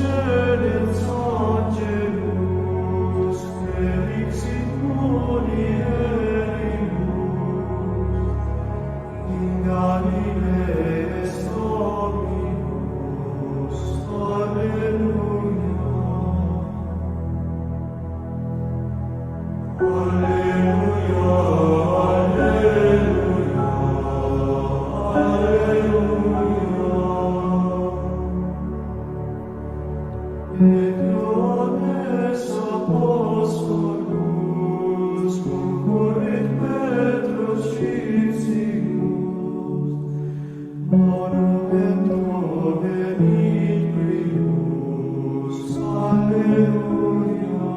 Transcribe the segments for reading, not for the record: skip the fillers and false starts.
sedens angelus, perixit mulieribus. In Galilee est Dominus. Alleluia. Alleluia, alleluia, alleluia. Et Ioannes apostolus concurrit Petrus Shipsius, monumento venit prius. Alleluia.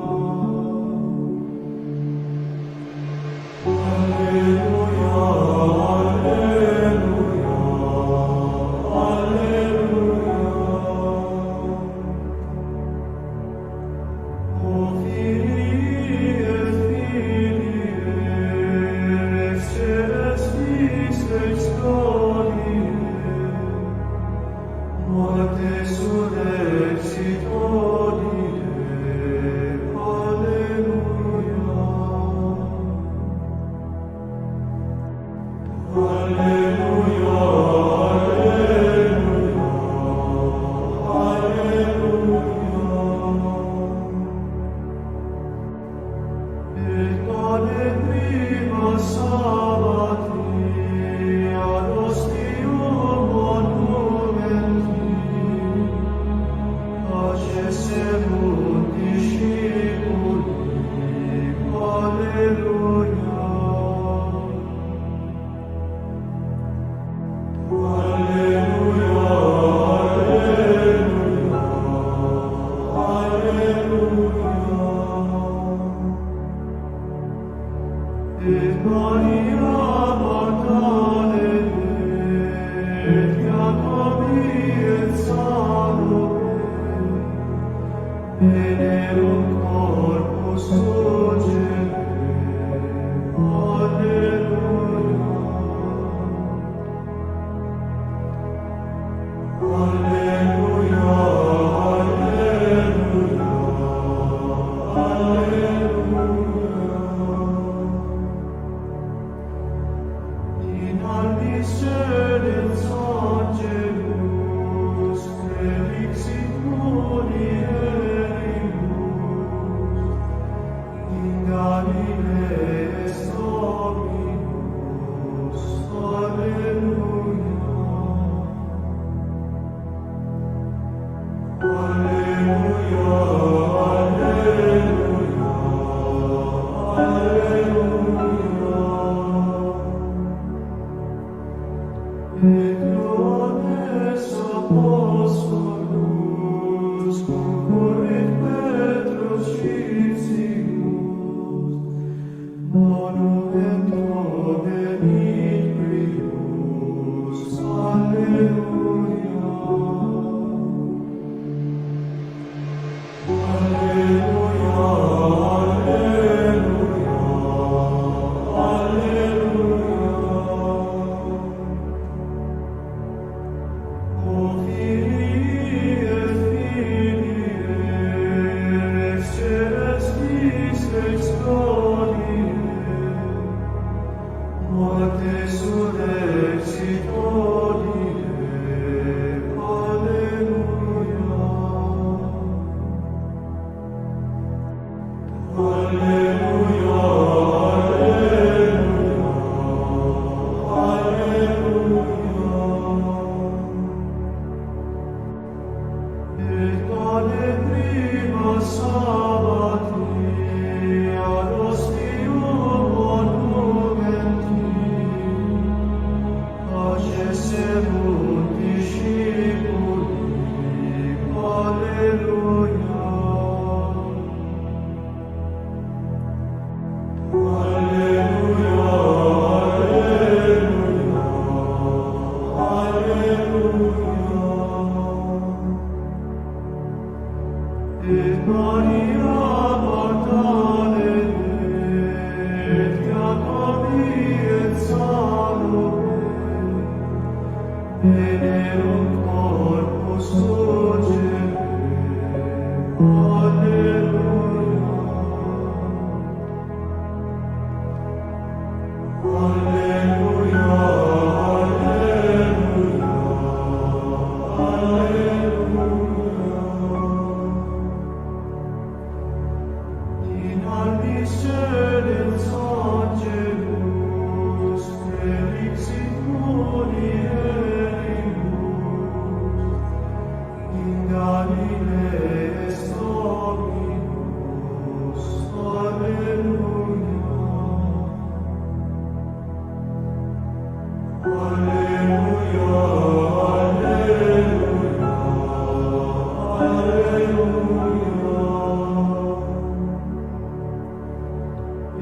Alleluia, alleluia, alleluia. O Filii et Filii rex caelestis ex gloriae, morte surrexit hodie. Alleluia. Alleluia, alleluia, alleluia. Et mane prima Sabbati ad ostium monumenti, accesserunt discipuli. Alleluia. Alleluia, alleluia, alleluia. Et Maria Magdalene, et Jacobi et Salome, venerunt corpus surgere. Alleluia. Alleluia, alleluia, alleluia. In albis sedens angelus, perixit mulieribus. In Galilee est Dominus. Alleluia. Alleluia, alleluia, alleluia. Et Ioannes apostolus concurrit Petrus Shipsius, monumento venit prius. Alleluia. Alleluia, alleluia, alleluia. O Filii et Filii rex caelestis ex gloriae, morte surrexit hodie. Alleluia. Alleluia, alleluia, alleluia. Et mane prima Sabbati ad ostium monumenti, accesserunt discipuli. Alleluia. Alleluia, alleluia, alleluia. Et Maria Magdalene, et Jacobi et Salome, venerunt corpus surgere. Alleluia. Alleluia, Alleluia, Alleluia. In albis sedens angelus, prelixit mulieribus, in Galilee est Dominus. Alleluia. Alleluia, Alleluia, Alleluia.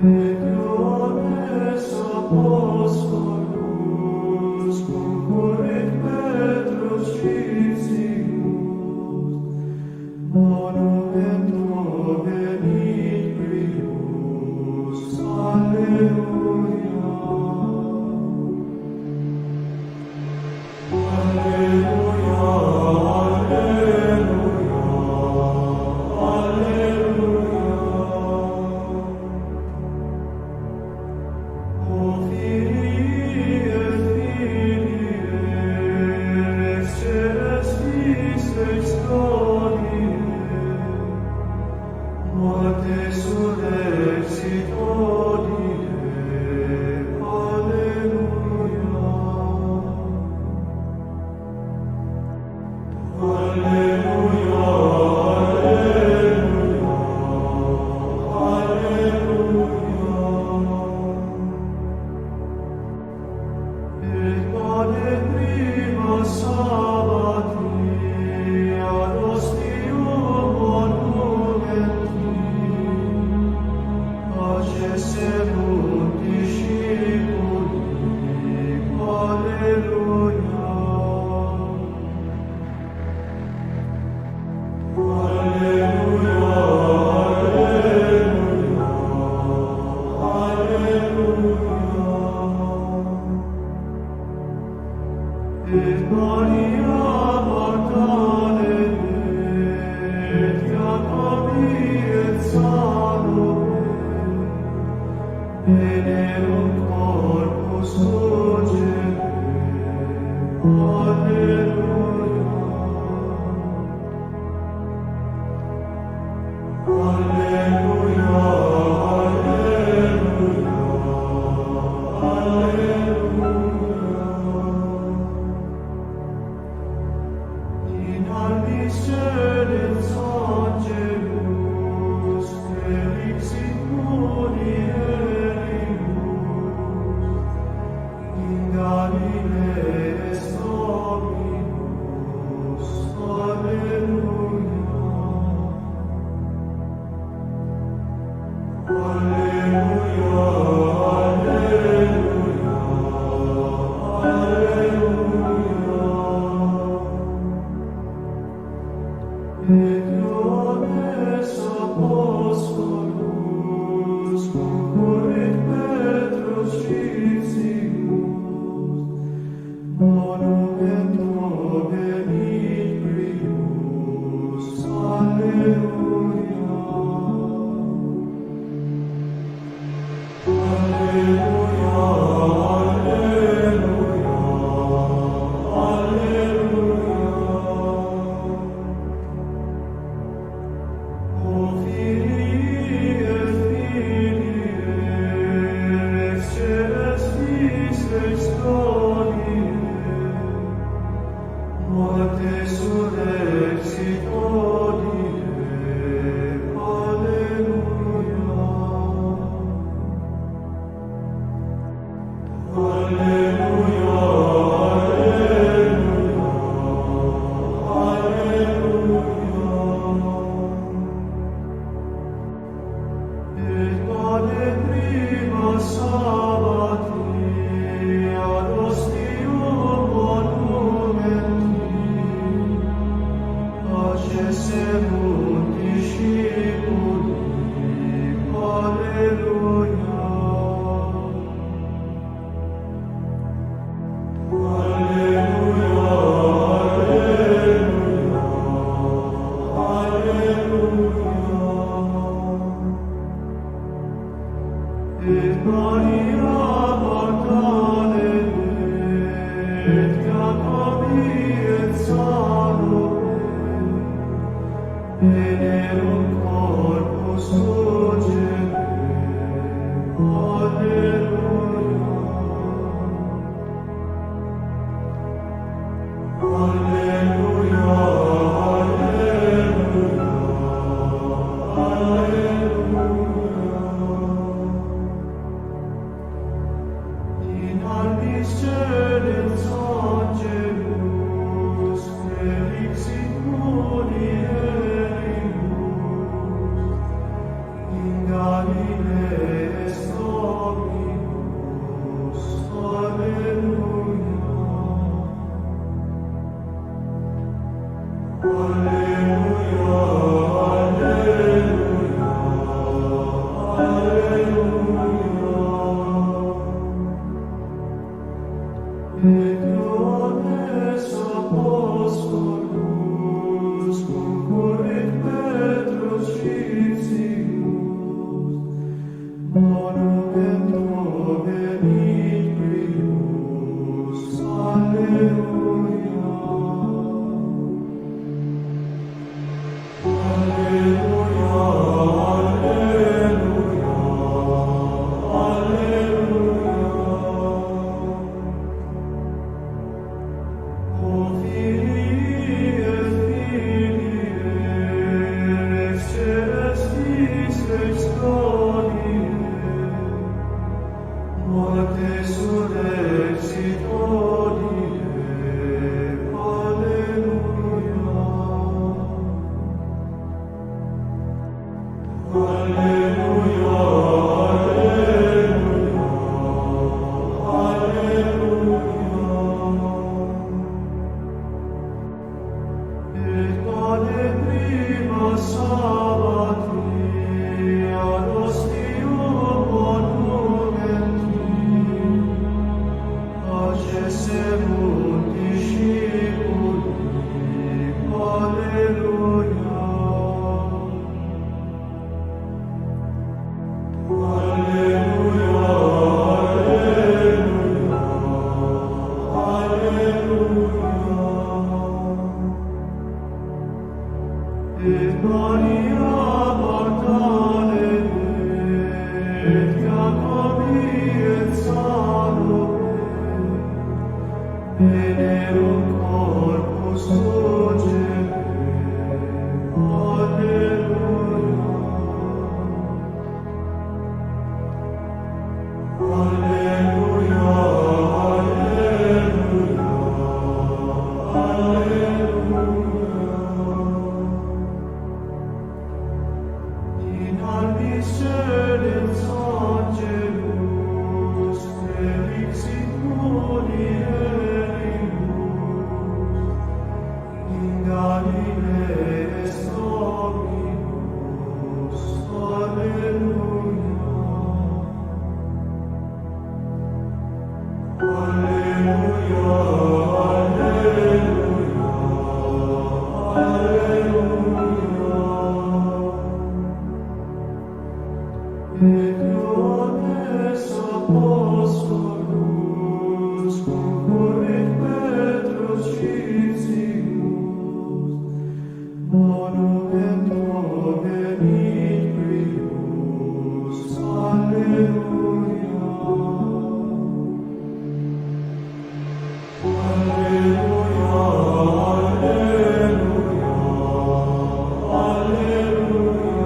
Et Ioannes apostolus concurrit Petrus Shipsius, monumento venit prius. Alleluia. Alleluia, Alleluia, Alleluia. O Filii et Filii rex caelestis ex gloriae, morte surrexit hodie. Alleluia. Alleluia, Alleluia, Alleluia. Et mane prima Sabbati ad ostium monumenti accesserunt discipuli. Alleluia. Alleluia, Alleluia, Alleluia. Et Maria Magdalene, et Jacobi et Salome, venerunt corpus ungere. Alleluia. Alleluia, Alleluia, Alleluia. In albis sedens angelus, prelixit mulieribus, in Galilee est Dominus. Alleluia. Alleluia, Alleluia, Alleluia. Et Ioannes apostolus concurrit Petrus Shipsius, monumento venit prius. Alleluia. Alleluia, Alleluia, Alleluia. O Filii et Filii rex caelestis ex gloriae, morte surrexit hodie. Alleluia. Alleluia, Alleluia, Alleluia. Et mane prima Sabbati ad ostium monumenti accesserunt discipuli. Alleluia. Alleluia, Alleluia, Alleluia. Venerum corpus sugere. Alleluia. Alleluia, Alleluia, Alleluia. In albis celens angelus, perixit mulieribus, in Galilee est Dominus. Alleluia. Alleluia, Alleluia, Alleluia. Et Ioannes apostolus concurrit Petrus ipsius, monumento venit prius. Alleluia. Alleluia, Alleluia, Alleluia. O Filii et Filii Rex Caelestis Rex Gloriae, morte surrexit hodie. Alleluia. Alleluia, Alleluia, Alleluia. Et quale prima Sabbati ad ostium monumenti, accesserunt discipuli. Alleluia. Alleluia, Alleluia, Alleluia. Et Maria Magdalene, et Jacobi et Salome, venerunt corpus sugere. Alleluia. Alleluia, Alleluia, Alleluia. In albis celens angelus, perixit mulieribus, in Galilee est Dominus. Alleluia. Alleluia, Alleluia, Alleluia. Et Ioannes apostolus concurrit Petrus ipsius, monumento venit prius. Alleluia. Alleluia, Alleluia, Alleluia.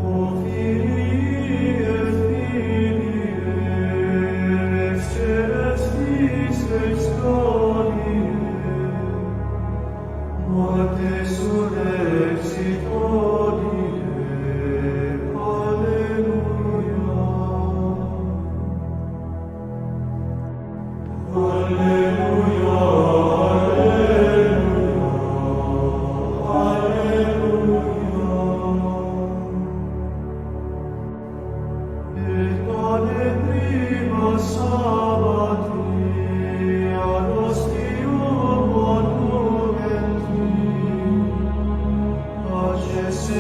O Filii et Filii Rex Caelestis Rex Gloriae, morte surrexit hodie. Alleluia. Alleluia, Alleluia, Alleluia. Et quale prima Sabbati ad ostium monumenti, accesserunt.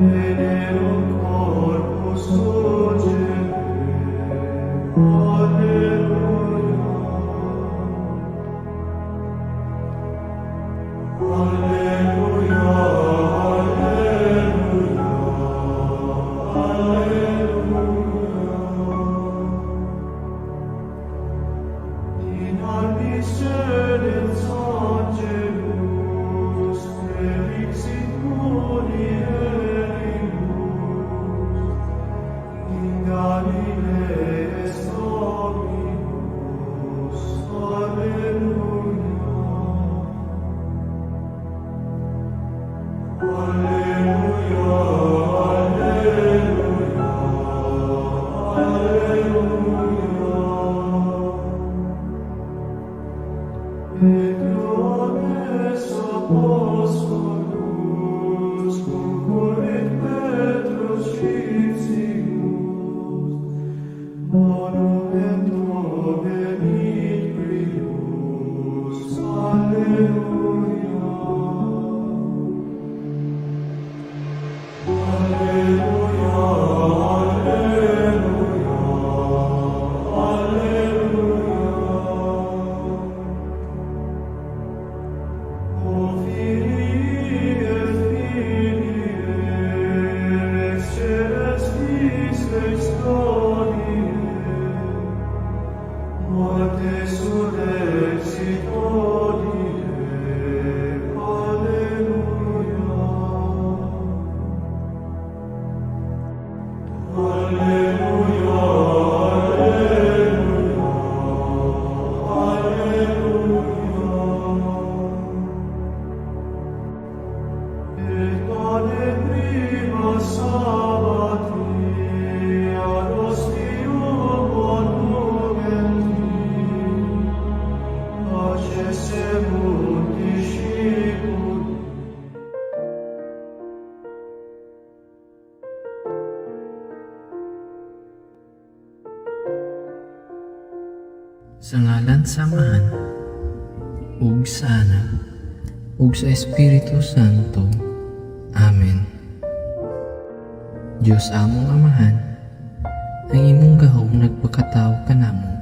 Venerum corpus surgere. Alleluia. Alleluia, Alleluia, Alleluia. In albis sedens angelus, perixit mulieribus, in Galilee est Dominus. Alleluia. Alleluia, Alleluia, Alleluia. Et Ioannes apostolus concurrit Petrus Shipsius, monumento venit prius. Alleluia. Alleluia, Alleluia, Alleluia. O Filii et Filii ex celestis ex gloriae, morte surrexit hodie. Alleluia. Alleluia, Alleluia, Alleluia. Et mane prima Sabbati ad ostium monumenti, accesserunt discipuli. Sa ngalan sa Amahan, ug sa Anak, ug sa Espiritu Santo. Amen. Diyos among Amahan, ang imong gahom nagpakatawo kanamo.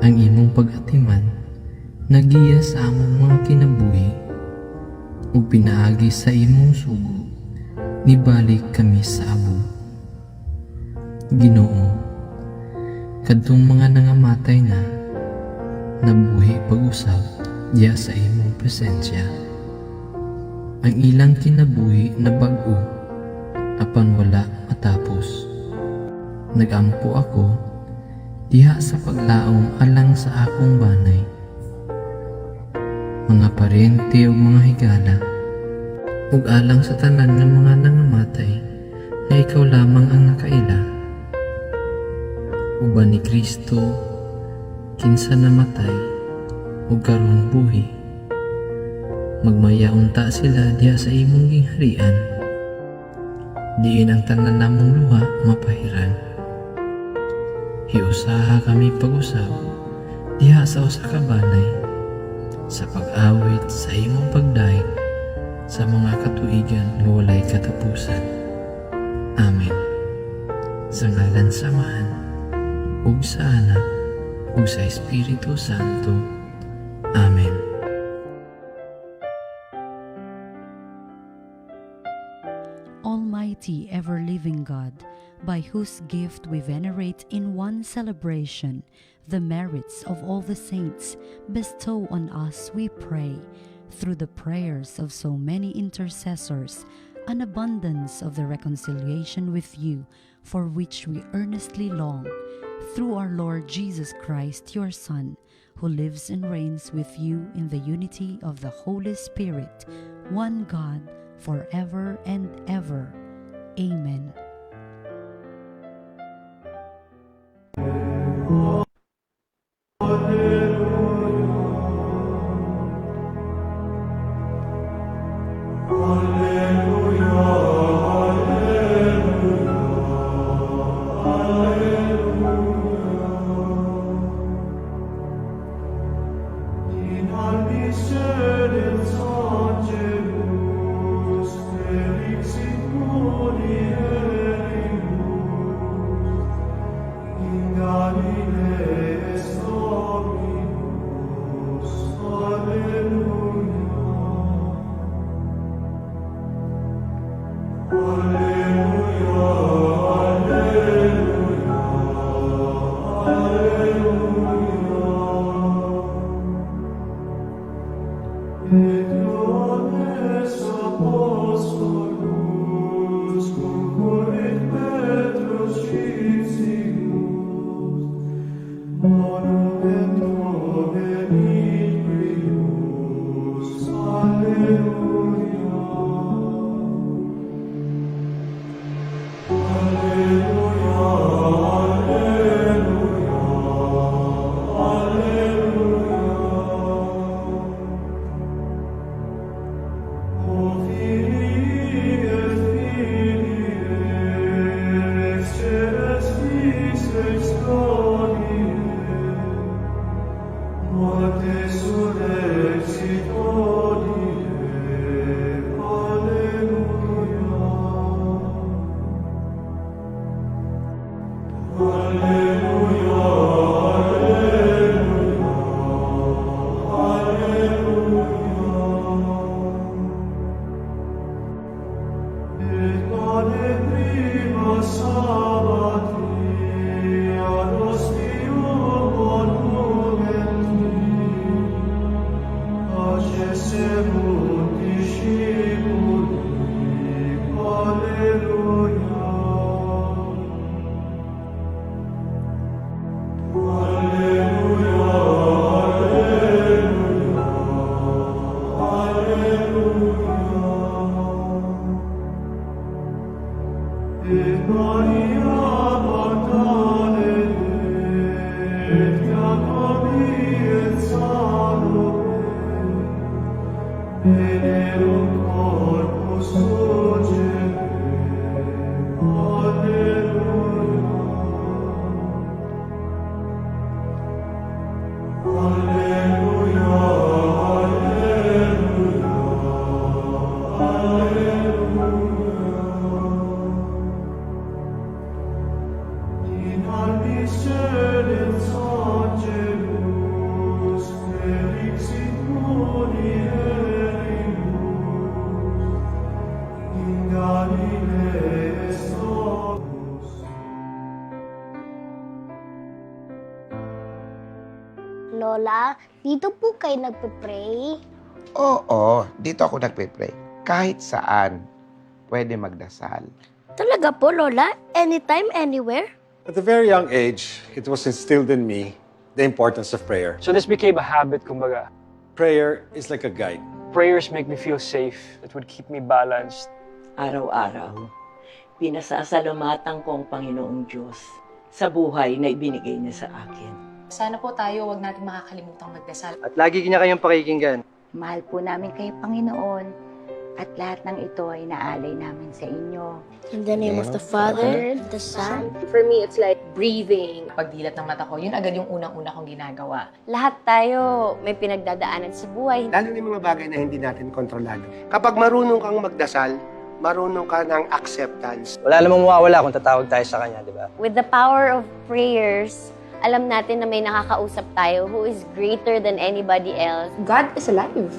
Ang imong pag-atiman nagiya sa among mga kinabuhi ug pinaagi sa imong sugo nibalik kami sa abo. Ginoo, kadtong mga nangamatay na nabuhi pag-usab diya sa imong presensya. Ang ilang kinabuhi na bag-o apan wala matapos. Nagampo ako diha sa paglaom alang sa akong banay, mga parente ug mga higala, ug alang sa tanan nga mga nangamatay nga ikaw lamang ang nakaila. Uban ni Kristo, kinsa namatay ug karon buhi. Magmaya unta sila diha sa imong gingharian. Diin ang tanan namong luha mapahiran. Hiusaha kami pag-usab diha sa usa ka banay sa pag-awit sa imong pagdayeg sa mga katuigan nga walay katapusan. Amen. Sa ngalan sa Amahan, ug sa Anak, ug sa Espiritu Santo. Amen. Almighty ever-living God, by whose gift we venerate in one celebration the merits of all the saints, bestow on us, we pray, through the prayers of so many intercessors, an abundance of the reconciliation with you, for which we earnestly long, through our Lord Jesus Christ, your Son, who lives and reigns with you in the unity of the Holy Spirit, one God, forever and ever. Amen. Alleluia. Alleluia, Alleluia, Alleluia. In albis sedens angelus, perixit Et Ioannes Apostolus concurrit Petrus ipsius, monumento venit prius. Alleluia. Alleluia, Alleluia, Alleluia. O Filii et Filii excelestis ex gloriae, morte surrexit hodie. Alleluia. Alleluia, Alleluia, Alleluia. Et mane prima Sabbati ad ostium monumenti, accesserunt discipuli. Alleluia. Alleluia, Alleluia, Alleluia. Et Maria Magdalene, et Jacobi et Salome, venerunt corpus surgere. Alleluia. Alleluia, Alleluia, Alleluia. In albis sedens angelus, perixit mulieribus, in Galilee est Dominus. Lola, dito po kayo nagpe-pray? Oo, dito ako nagpe-pray. Kahit saan, pwede magdasal. Talaga po, Lola? Anytime, anywhere? At a very young age, it was instilled in me the importance of prayer. So this became a habit, kumbaga. Prayer is like a guide. Prayers make me feel safe. It would keep me balanced. Araw-araw, pinasasalamatan ko ang Panginoong Diyos sa buhay na ibinigay niya sa akin. Sana po tayo, wag natin makakalimutang magdasal. At lagi niya kayong pakikinggan. Mahal po namin kayo, Panginoon, at lahat ng ito ay naalay namin sa inyo. In the name of the Father, the Son, For me, it's like breathing. Pagdilat ng mata ko, yun agad yung unang-una kong ginagawa. Lahat tayo may pinagdadaanan sa buhay. Lalo na yung mga bagay na hindi natin kontrolado. Kapag marunong kang magdasal, marunong ka ng acceptance. Wala namang mawawala kung tatawag tayo sa kanya, di ba? With the power of prayers, alam natin na may nakakausap tayo who is greater than anybody else. God is alive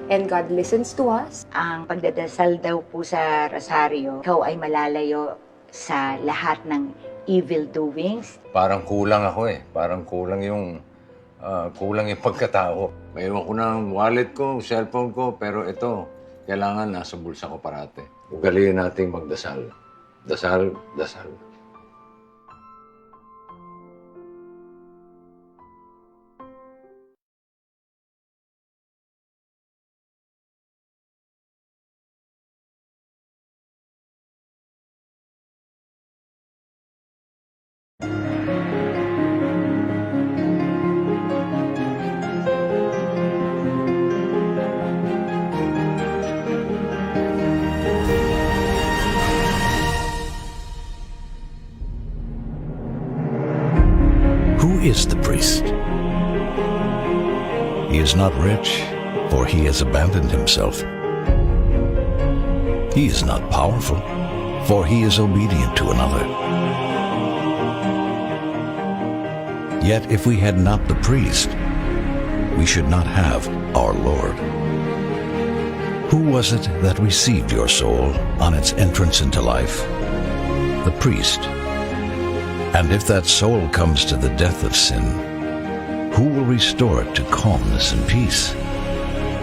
and God listens to us. Ang pagdadasal daw po sa Rosaryo, ikaw ay malalayo sa lahat ng evil doings. Parang kulang ako eh. Parang kulang yung pagkatao. Mayroon ko ng wallet ko, cellphone ko, pero ito, kailangan nasa bulsa ko parati. Ugaliin nating magdasal. Dasal, dasal. Who is the priest? He is not rich, for he has abandoned himself. He is not powerful, for he is obedient to another. Yet if we had not the priest, we should not have our Lord. Who was it that received your soul on its entrance into life? The priest. And if that soul comes to the death of sin, who will restore it to calmness and peace?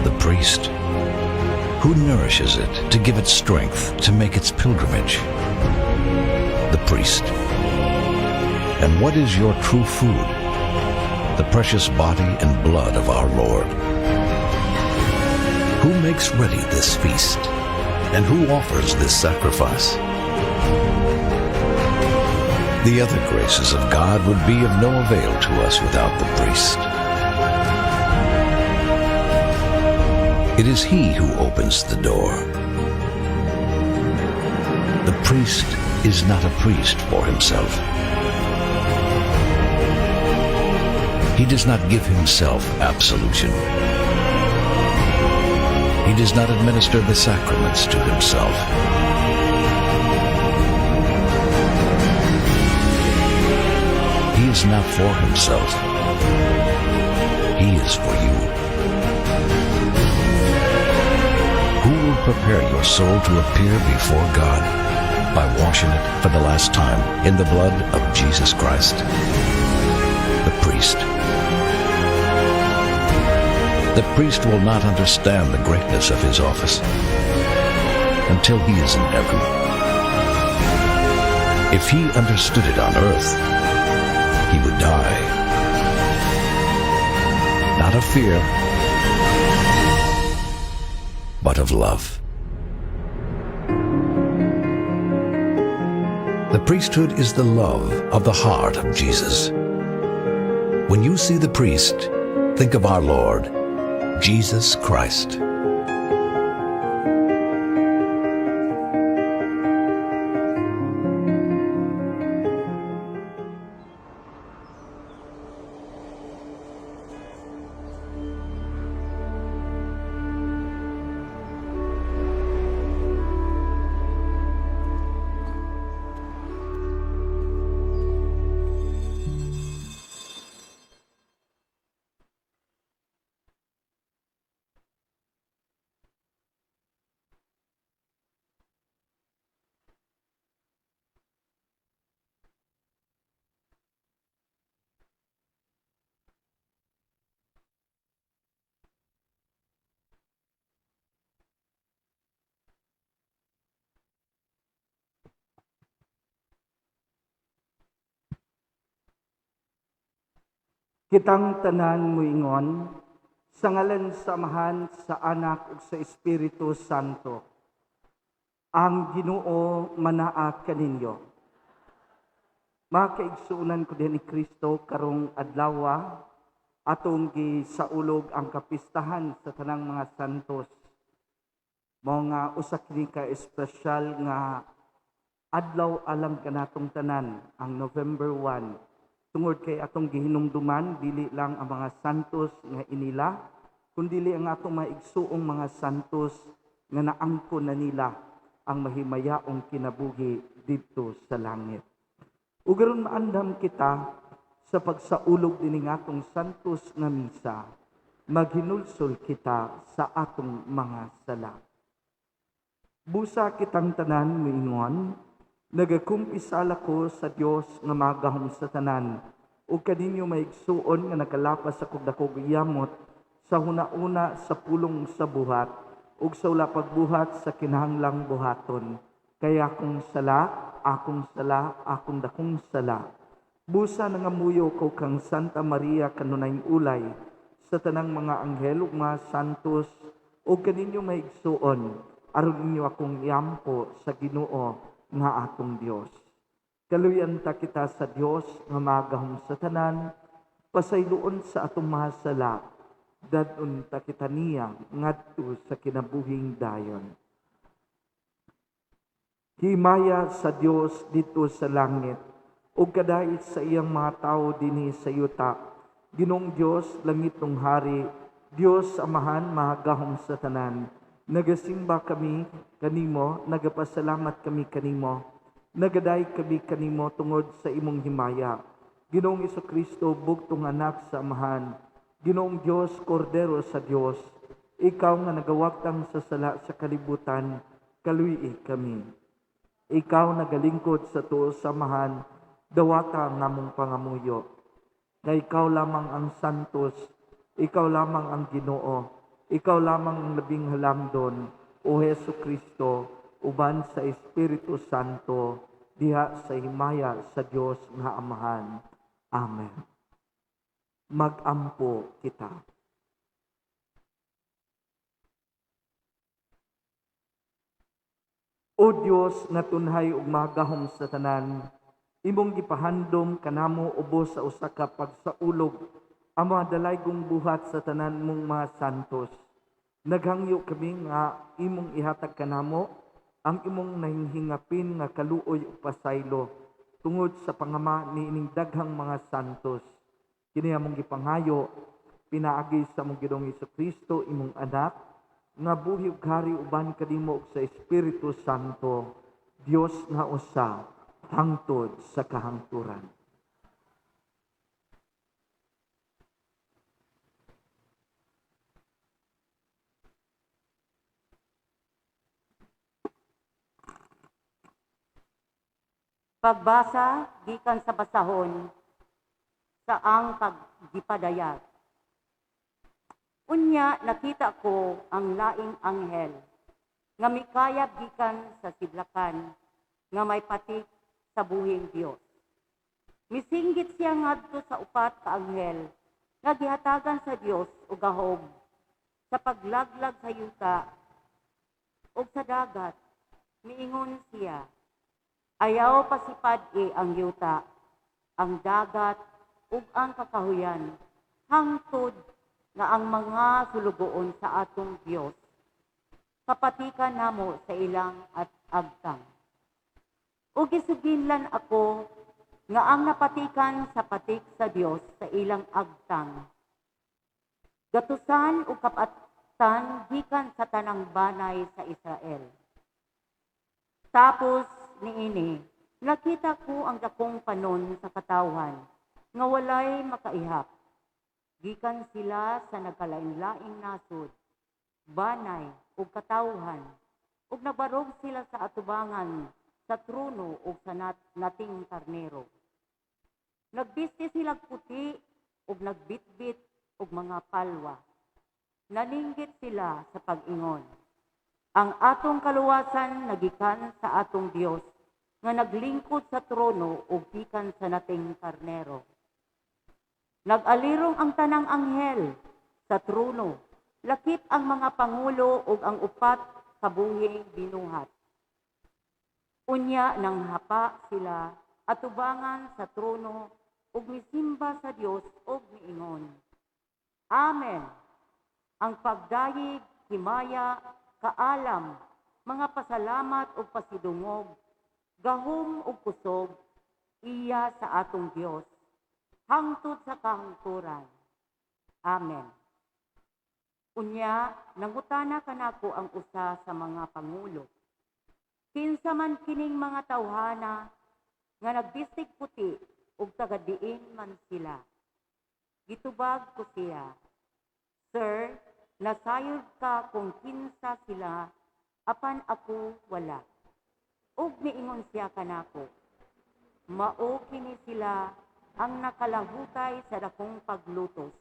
The priest. Who nourishes it to give it strength to make its pilgrimage? The priest. And what is your true food? The precious body and blood of our Lord. Who makes ready this feast? And who offers this sacrifice? The other graces of God would be of no avail to us without the priest. It is he who opens the door. The priest is not a priest for himself. He does not give himself absolution. He does not administer the sacraments to himself. He is not for himself. He is for you. Who will prepare your soul to appear before God by washing it for the last time in the blood of Jesus Christ? The priest. The priest will not understand the greatness of his office until he is in heaven. If he understood it on earth, he would die. Not of fear, but of love. The priesthood is the love of the heart of Jesus. When you see the priest, think of our Lord, Jesus Christ. Kitang tanan muingon, sa ngalan sa Amahan, sa Anak ug sa Espiritu Santo. Ang Ginoo manaa kaninyo. Mga kaigsuonan ko din ni Kristo, karong adlawa atong gisaulog ang kapistahan sa tanang mga santos. Mao nga usa kini ka espesyal nga adlaw alang kanatong tanan, ang November 1. Tungod kay atong gihinumduman dili lang ang mga santos nga inila, kundili ang atong maigsuong mga santos nga naangkon na nila ang mahimayaong kinabuhi didto sa langit. Ug aron maandam kita sa pagsaulog dinhi atong santos nga misa, maghinulsol kita sa atong mga sala. Busa kitang tanan moingon, nagakumpisal ako sa Dios nga magahom sa tanan, ug kaninyo maigsuon nga nakalapas sa dakog yamot sa hunauna sa pulong sa buhat ug sa wala pagbuhat sa kinahanglang buhaton. Kay akong sala, akong sala, akong dakong sala. Busa nangamuyo ko kang Santa Maria kanunayng ulay sa tanang mga anghel ug mga santos ug kaninyo maigsuon aron inyo akong iampo sa Ginoo nga atong Dios. Kaluyan ta kita sa Dios nga magahom sa tanan, pasayloon sa atong mga sala, dadon ta kita niya ngadto sa kinabuhing dayon. Himaya sa Dios dito sa langit, ug kadait sa iyang mga tawo dinhi sa yuta. Ginoong Dios, langitong hari, Dios Amahan, mahagahom sa tanan. Nagasimba kami kanimo, nagapasalamat kami kanimo, nagaday kami kanimo tungod sa imong himaya. Ginoong Jesucristo, bugtong anak sa Amahan, Ginoong Dios, Kordero sa Dios, ikaw nga nagawagtang sa sala sa kalibutan, kaluyi kami. Ikaw nagalingkod sa tuo sa Amahan, dawata ang among pangamuyo. Kay ikaw lamang ang santos, ikaw lamang ang Ginoo, Ikaw lamang ang labing halamdon, O Hesu Kristo, uban sa Espiritu Santo, diha sa himaya sa Dios nga Amahan. Amen. Magampo kita. O Dios nga tunhay ug magahom sa tanan, imong gipahandom kanamo ubos sa usa ka pagsaulog ang mga dalaygong buhat sa tanan mong mga santos. Naghangyo kami nga imong ihatag kanamo ang imong nahinghingapin nga kaluoy ug pasaylo tungod sa pangama niining daghang mga santos. Kini among gipanghayo pinaagi sa among Ginoong Hesukristo, imong anak, nga buhi ug hari uban kanimo ug sa Espiritu Santo, Dios nga usa, hangtod sa kahangturan. Pagbasa gikan sa basahon sa ang paggipadayag. Unya nakita ko ang laing anghel nga mikayab gikan sa sidlakan nga may patik sa buhing Dios. Misinggit siya ngadto sa upat ka anghel nga gihatagan sa Dios og gahom sa paglaglag sa yuta ug sa dagat. Miingon siya, ayaw pasipad-i ang yuta, ang dagat ug ang kakahuyan, hangtod nga ang mga sulugoon sa atong Dios kapatikan namo sa ilang at agtang. Ug gisuginlan ako nga ang napatikan sa patik sa Dios sa ilang agtang, gatusan ug kapatan gikan sa tanang banay sa Israel. Tapos niini, nakita ko ang dakong panon sa katawhan nga walay makaihap. Gikan sila sa nagkalain-laing nasod, banay ug katawhan, ug nabarog sila sa atubangan sa trono ug sa nating karnero. Nagbisti silag puti ug nagbitbit og mga palwa. Naninggit sila sa pag-ingon, ang atong kaluwasan nagikan sa atong Dios nga naglingkod sa trono ug gikan sa nating karnero. Nag-alirong ang tanang anghel sa trono, lakip ang mga pangulo ug ang upat kabuhing binuhat. Unya nang hapa sila atubangan sa trono ug misimba sa Dios ug miingon, Amen. Ang pagdayeg, himaya, kaalam, mga pasalamat ug pasidungog, gahom ug kusog, iya sa atong Dios, hangtod sa kahangturan. Amen. Unya, nangutana kanako ang usa sa mga pangulo, kinsa man kining mga tawhana nga nagbistig puti ug taga-diin man sila? Gitubag ko siya, Sir, nasayod ka kung kinsa sila, apan ako wala. Ug miingon siya kanako, mao kini sila ang nakalahutay sa dakong paglutos.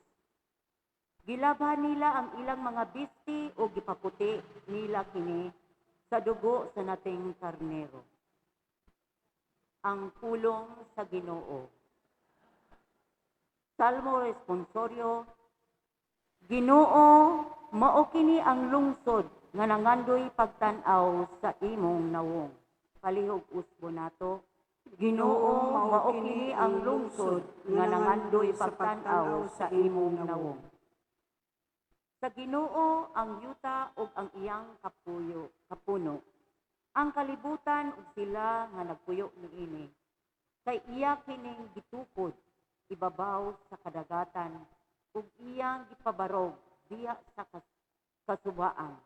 Gilabhan nila ang ilang mga bisti o gipaputi nila kini sa dugo sa nating karnero. Ang pulong sa Ginoo. Salmo responsorio. Ginoo, mao kini ang lungsod nga nangandoy pagtan-aw sa imong nawong. Palihog usbo nato. Ginoo, mao kini ang lungsod nga nangandoy pagtan-aw sa imong nawong. Sa Ginoo ang yuta ug ang iyang kapuno, ang kalibutan ug sila nga nagpuyo niini. Kay iya kining gitukod ibabaw sa kadagatan ug iyang gipabarog diha sa kasubaan.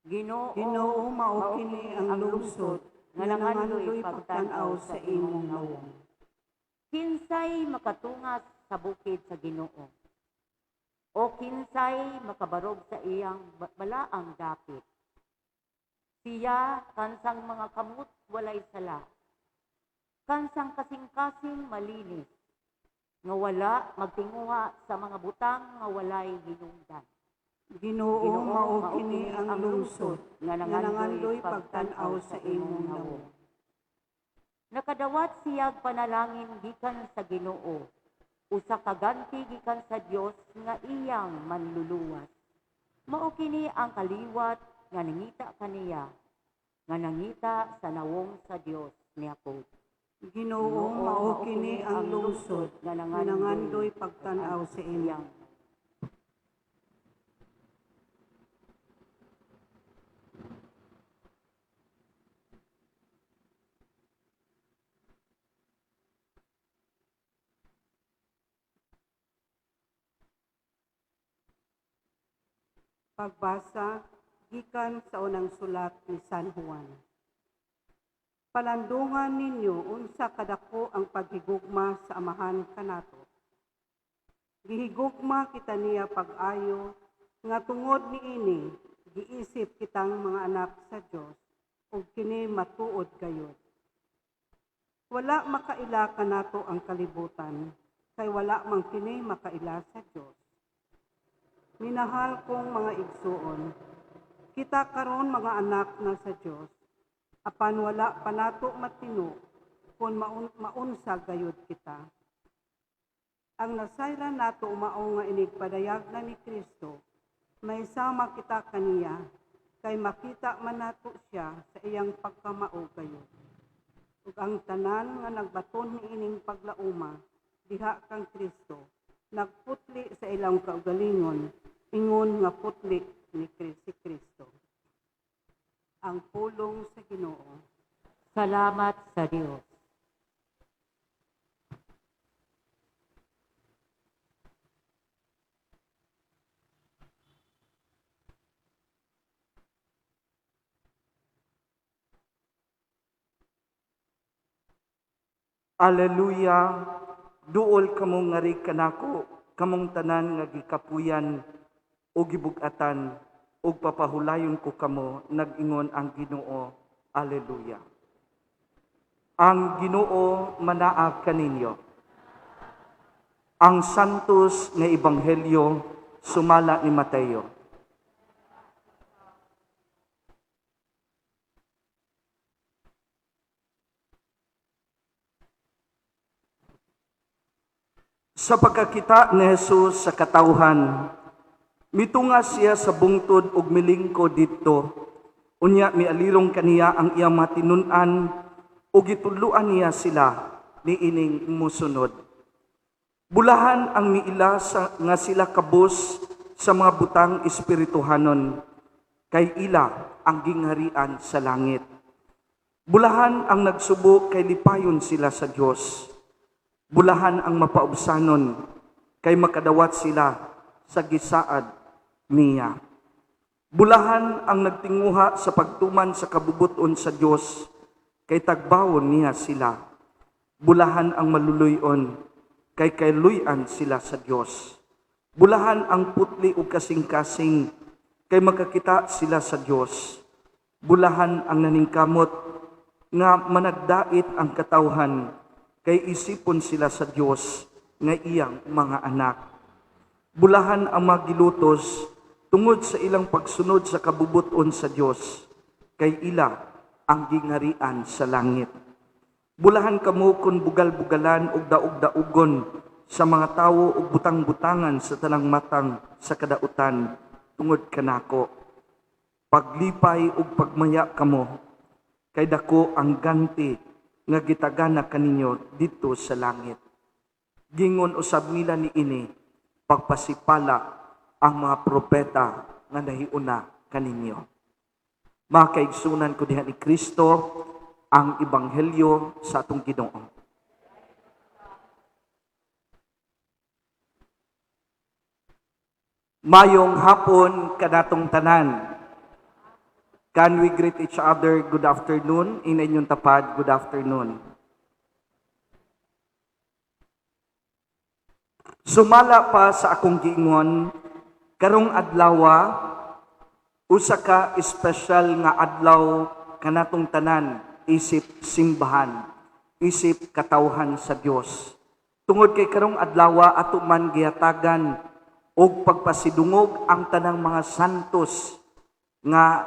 Ginoo, Ginoo, mao kini ang lungsod nga nangandoy pagtan-aw sa imong nawong. Kinsay makatungas sa bukid sa Ginoo, o kinsay makabarog sa iyang balaang dapit. Siya kansang mga kamot walay sala, kansang kasing-kasing malinis, nga wala magtinguha sa mga butang nga walay hinungdan. Ginoo, mao kini ang lungsod nga nangandoy pagtan-aw sa imong nawong. Nakadawat siyag panalangin gikan sa Ginoo, usa ka ganti gikan sa Dios nga iyang manluluwas. Mao kini ang kaliwat nga nangita kaniya, nga nangita sa nawong sa Dios ni Jacob. Ginoo, mao kini ang lungsod nga nangandoy pagtan-aw sa imong. Pagbasa gikan sa unang sulat ni San Juan. Palandungan ninyo unsa kadako ang paghigugma sa Amahan kanato. Gihigugma kita niya pag-ayo nga tungod niini giisip kitang mga anak sa Dios ug kini matuod gayud. Wala makaila kanato ang kalibutan kay wala man kini makaila sa Dios. Minahal kong mga igsuon, kita karon mga anak na sa Dios, apan wala pa nato matino kung maunsa gayud kita. Ang nasayran nato mao nga inigpadayag na ni Kristo, may sama kita kaniya, kay makita man nato siya sa iyang pagkamao gayud. Ug ang tanan nga nagbaton niining paglauma diha kang Kristo, nagputli sa ilang kaugalingon, ingon nga putli ni si Kristo. Ang pulong sa Ginoo. Salamat sa Dios. Alleluia, duol kamo ngari kanako, kamong tanan nga gikapuyan o gibug-atan, ug papahulayon ko kamo, nag-ingon ang Ginoo. Alleluia. Ang Ginoo manaa kaninyo. Ang Santos nga Ebanghelyo sumala ni Mateo. Sa pagkakita ni Jesus sa katawhan, mitunga siya sa bungtod ug milingkod didto. Unya mialirong kaniya ang iyang mga tinun-an ug gitudloan niya sila niining mosunod. Bulahan ang miila nga sila kabus sa mga butang espirituhanon, kay ila ang gingharian sa langit. Bulahan ang nagsubo kay lipayon sila sa Dios. Bulahan ang mapaubsanon kay makadawat sila sa gisaad niya. Bulahan ang nagtinguha sa pagtuman sa kabubuton sa Dios kay tagbawon niya sila. Bulahan ang maluluyon kay kailuyan sila sa Dios. Bulahan ang putli ug kasing-kasing kay makakita sila sa Dios. Bulahan ang naningkamot nga managdait ang katawhan kay isipon sila sa Dios nga iyang mga anak. Bulahan ang mga gilutos tungod sa ilang pagsunod sa kabubuton sa Dios, kay ila ang gingharian sa langit. Bulahan kamo kun bugal-bugalan ug daog-daugon sa mga tawo ug butang-butangan sa tanang matang sa kadautan tungod kanako. Paglipay ug pagmaya kamo, kay dako ang ganti nga gitagana kaninyo didto sa langit. Gingon usab nila niini, pagpasipala ang mga propeta nga nahiuna kaninyo. Mga kaigsunan ko diha ni Kristo, ang ebanghelyo sa atong Ginoo. Mayong hapon kanatong tanan. Can we greet each other good afternoon? In inyong tapad, good afternoon. Sumala pa sa akong giingon, karong adlawa, usa ka espesyal nga adlaw kanatong tanan, isip simbahan, isip katawhan sa Dios. Tungod kay karong adlawa ato man gihatagan Ug pagpasidungog ang tanang mga santos nga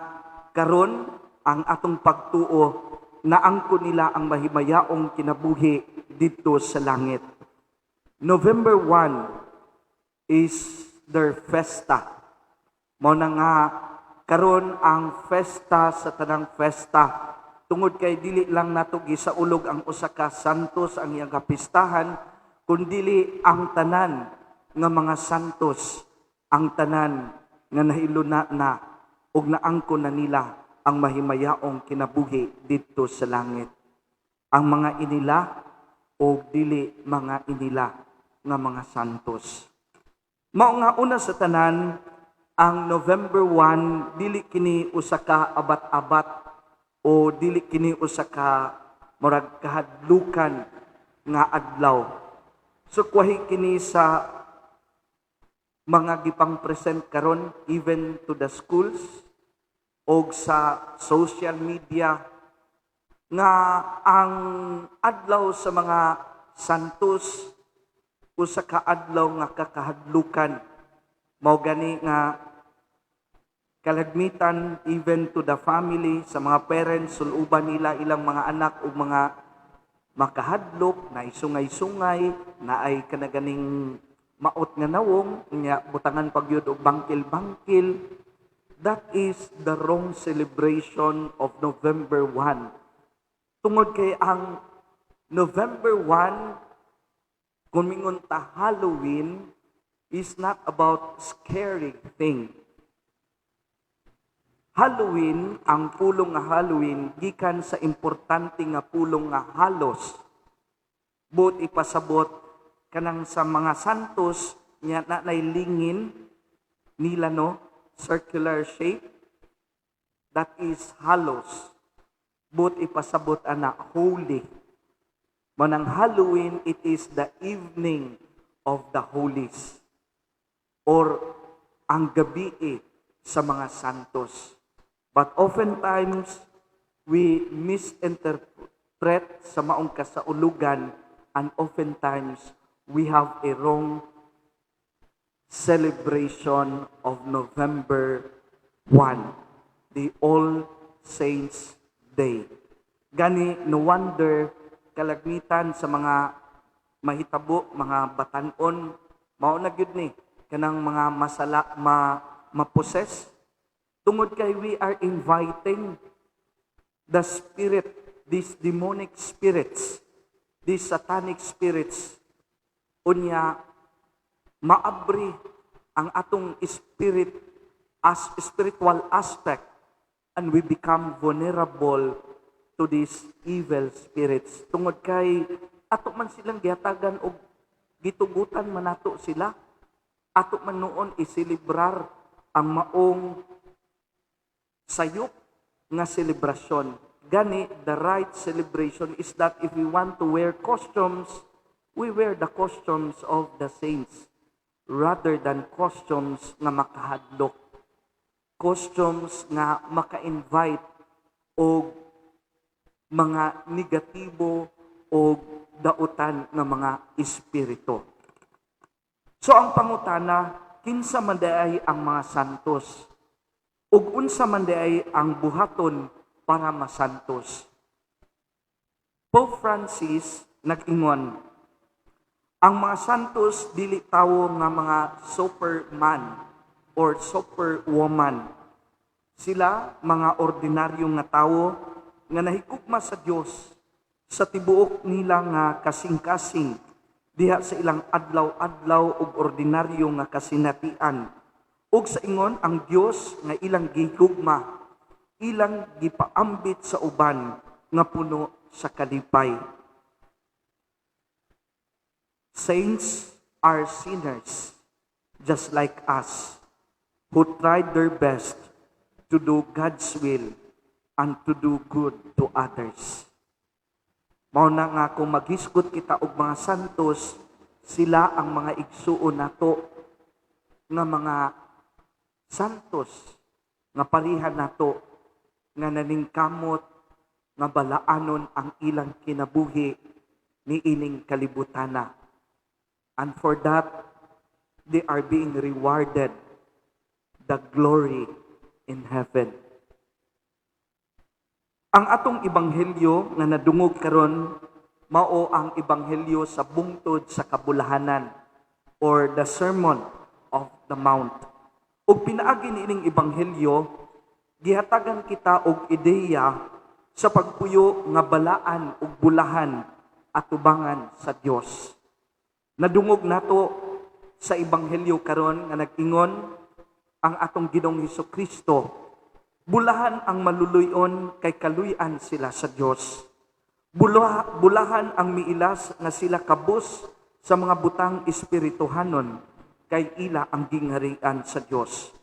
karon ang atong pagtuo naangko nila ang mahimayaong kinabuhi didto sa langit. November 1 is their festa. Mao na nga karon ang festa sa tanang festa, tungod kay dili lang nato gisaulog ang usa ka santos ang iyang kapistahan, kundili ang tanan nga mga santos, ang tanan nga nahiluna na ug naangko na nila ang mahimayaong kinabuhi didto sa langit. Ang mga inila o dili mga inila nga mga santos. Mao nga una sa tanan, ang November 1 dili kini usa ka abat-abat o dili kini usa ka murag kahadlukan nga adlaw. So kwahi kini sa mga gipang-present karon even to the schools og sa social media nga ang adlaw sa mga santos usa ka adlaw nga kakahadlukan. Mao gani nga kalagmitan, even to the family, sa mga parents, suluban nila ilang mga anak ug mga makahadlok na sungay-sungay na ay kanaganing maot nga nawong nya, butangan pagyud og bangkil-bangkil. That is the wrong celebration of November 1, tungod kay ang November 1, kung mingon ta Halloween, is not about scary thing. Halloween, ang pulong nga Halloween gikan sa importante nga pulong nga halos. Buot ipasabot kanang sa mga santos nya na nay lingin nila, no, circular shape, that is halos. Buot ipasabot ana holy. Manang Halloween, it is the evening of the holies or ang gabi sa mga santos. But oftentimes, we misinterpret sa maong kasaulugan and oftentimes, we have a wrong celebration of November 1, the All Saints Day. Gani, no wonder, kalagmitan sa mga mahitabo, mga batanon, mao na gyud ni kanang mga masala, ma-possess, tungod kay we are inviting the spirit, these demonic spirits, these satanic spirits. Unya maabri ang atong spirit as spiritual aspect and we become vulnerable to these evil spirits, tungod kay ato man silang gihatagan og gitugutan man nato sila. Ato man nuon iselebrar ang maong sayop nga selebrasyon. Gani the right celebration is that if we want to wear costumes, we wear the costumes of the saints rather than costumes nga makahadlok, costumes nga maka-invite og mga negatibo o dautan nga mga espiritu. So ang pangutana, kinsa man diay ang mga santos? Ug unsa man diay ang buhaton para masantos? Pope Francis nag-ingon, ang mga santos dili tawo nga mga superman or superwoman. Sila mga ordinaryo nga tawo nga nahigugma sa Dios sa tibuok nila nga kasing-kasing diha sa ilang adlaw-adlaw ug ordinaryo nga kasinatian. Ug sa ingon ang Dios nga ilang gihigugma, ilang gipaambit sa uban nga puno sa kalipay. Saints are sinners just like us who tried their best to do God's will and to do good to others. Mao na nga kung maghisgot kita og mga santos, sila ang mga igsuon nato nga mga santos nga parihan nato nga naningkamot nga balaanon ang ilang kinabuhi niining kalibutana. And for that, They are being rewarded the glory in heaven. Ang atong ebanghelyo nga nadungog karon mao ang ebanghelyo sa bungtod sa kabulahanan or the Sermon of the Mount. Ug pinaagi niining ebanghelyo, gihatagan kita og ideya sa pagpuyo nga balaan ug bulahan atubangan sa Dios. Nadungog nato sa ebanghelyo karon nga nag-ingon ang atong Ginoong Hesus Kristo, bulahan ang maluluyon kay kaluy-an sila sa Dios. Bulahan ang miilas nga sila kabus sa mga butang espirituhanon kay ila ang gingharian sa Dios.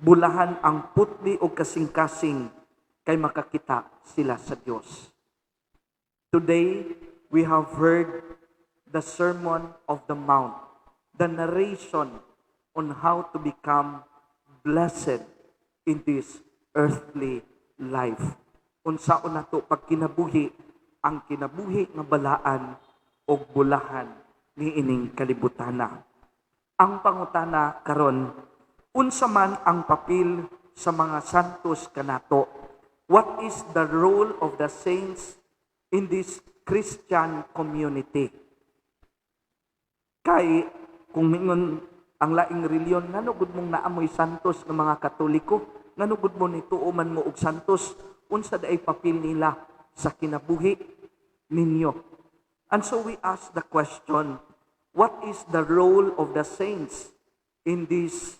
Bulahan ang putli o kasing-kasing kay makakita sila sa Dios. Today, we have heard the Sermon of the Mount, the narration on how to become blessed in this earthly life. Unsaon nato pagkinabuhi ang kinabuhi nga balaan o bulahan niining kalibutana. Ang pangutana karon, unsa man ang papel sa mga santos kanato? What is the role of the saints in this Christian community? Kay kung mingon ang laing reliyon, ngano gud mong naa moy santos nga mga Katoliko? Ngano gud mo nituo man mo og santos? Unsa diay papel nila sa kinabuhi ninyo? And so we ask the question, what is the role of the saints in this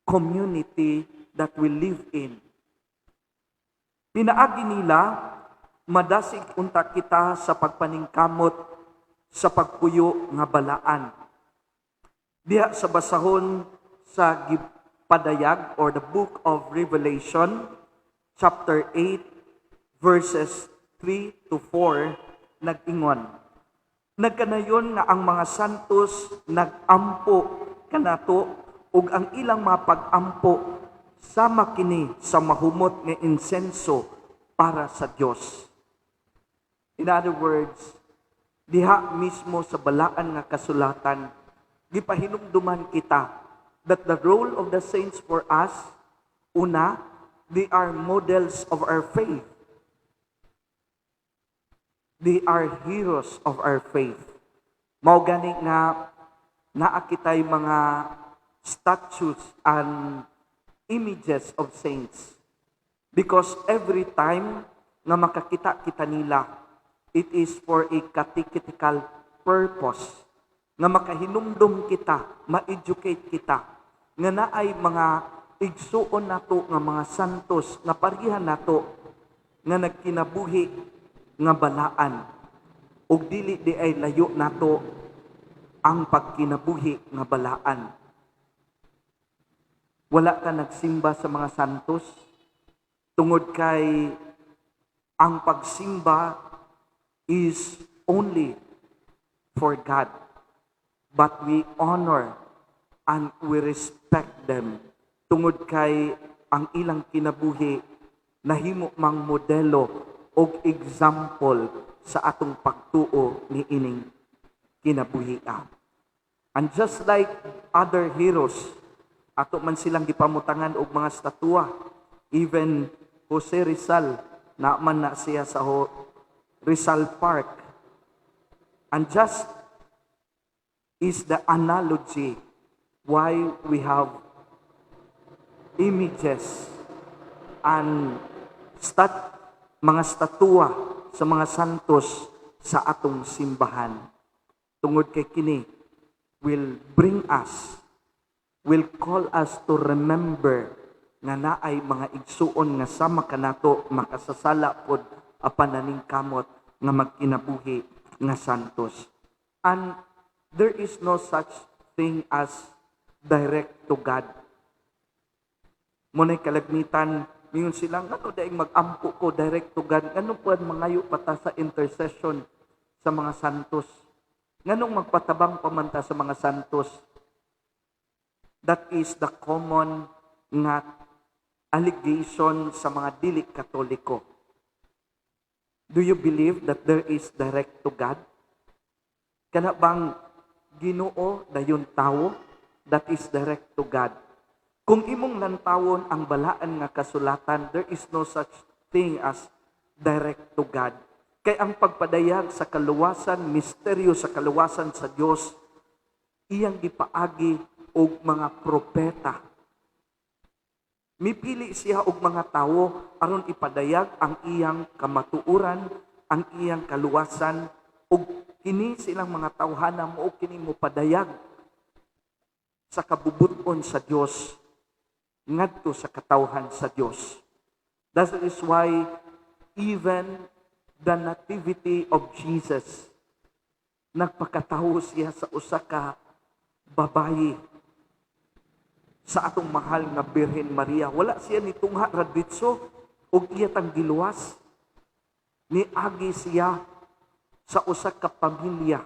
community that we live in? Pinaagi nila, madasig unta kita sa pagpaningkamot sa pagpuyo nga balaan. Diha sa basahon sa Gipadayag or the Book of Revelation, chapter 8, verses 3 to 4, nag-ingon, "Nagkanayon nga ang mga santos nagampo kanato ug ang ilang mga pag-ampo sama kini sa mahumot nga insenso para sa Dios." In other words, diha mismo sa balaan nga kasulatan, gipahinumduman kita that the role of the saints for us, una, they are models of our faith. They are heroes of our faith. Mao gani nga naa kitay mga statues and images of saints. Because every time nga makakita kita nila, it is for a catechetical purpose nga makahinumdum kita, ma-educate kita, nga naay mga igsuon nato nga mga santos nga pareha nato nga nagkinabuhi nga balaan ug dili diay layo nato ang pagkinabuhi nga balaan. Wala ka nagsimba sa mga santos tungod kay ang pagsimba is only for God. But we honor and we respect them tungod kay ang ilang kinabuhi nahimo mang modelo og example sa atong pagtuo ni ining kinabuhia. And just like other heroes, ato man silang gipamutangan og mga estatua. Even Jose Rizal, naa man na siya sa Rizal Park. And just is the analogy why we have images and mga statua sa mga santos sa atong simbahan. Tungod kay kini will bring us, will call us to remember nga naay mga igsuon nga sama kanato makasasala pod apan naningkamot nga magkinabuhi nga santos. And there is no such thing as direct to God. Mao nay kalagmitan, miingon sila, ngano diay mag-ampo ko direct to God? Ngano pud mangayo pa ta sa intercession sa mga santos? Nganong magpatabang pa man ta sa mga santos? That is the common nga allegation sa mga dili Katoliko. Do you believe that there is direct to God? Kana bang Ginoo dayon tawo? that is direct to God. Kung imong lantawon ang balaan nga kasulatan, there is no such thing as direct to God. Kay ang pagpadayag sa kaluwasan, misteryo sa kaluwasan sa Dios, iyang gipaagi og mga propeta. Mipili siya og mga tawo aron ipadayag ang iyang kamatuoran, ang iyang kaluwasan, ug kini silang mga tawhana mao kini mopadayag sa kabubut-on sa Dios ngadto sa katawhan sa Dios. That is why even the nativity of Jesus, nagpakatawo siya sa usa ka babayi, sa atong mahal nga Birhen Maria. Wala siya nitungha ra diretso ug iya tang giluwas. Niagi siya sa usa ka pamilya,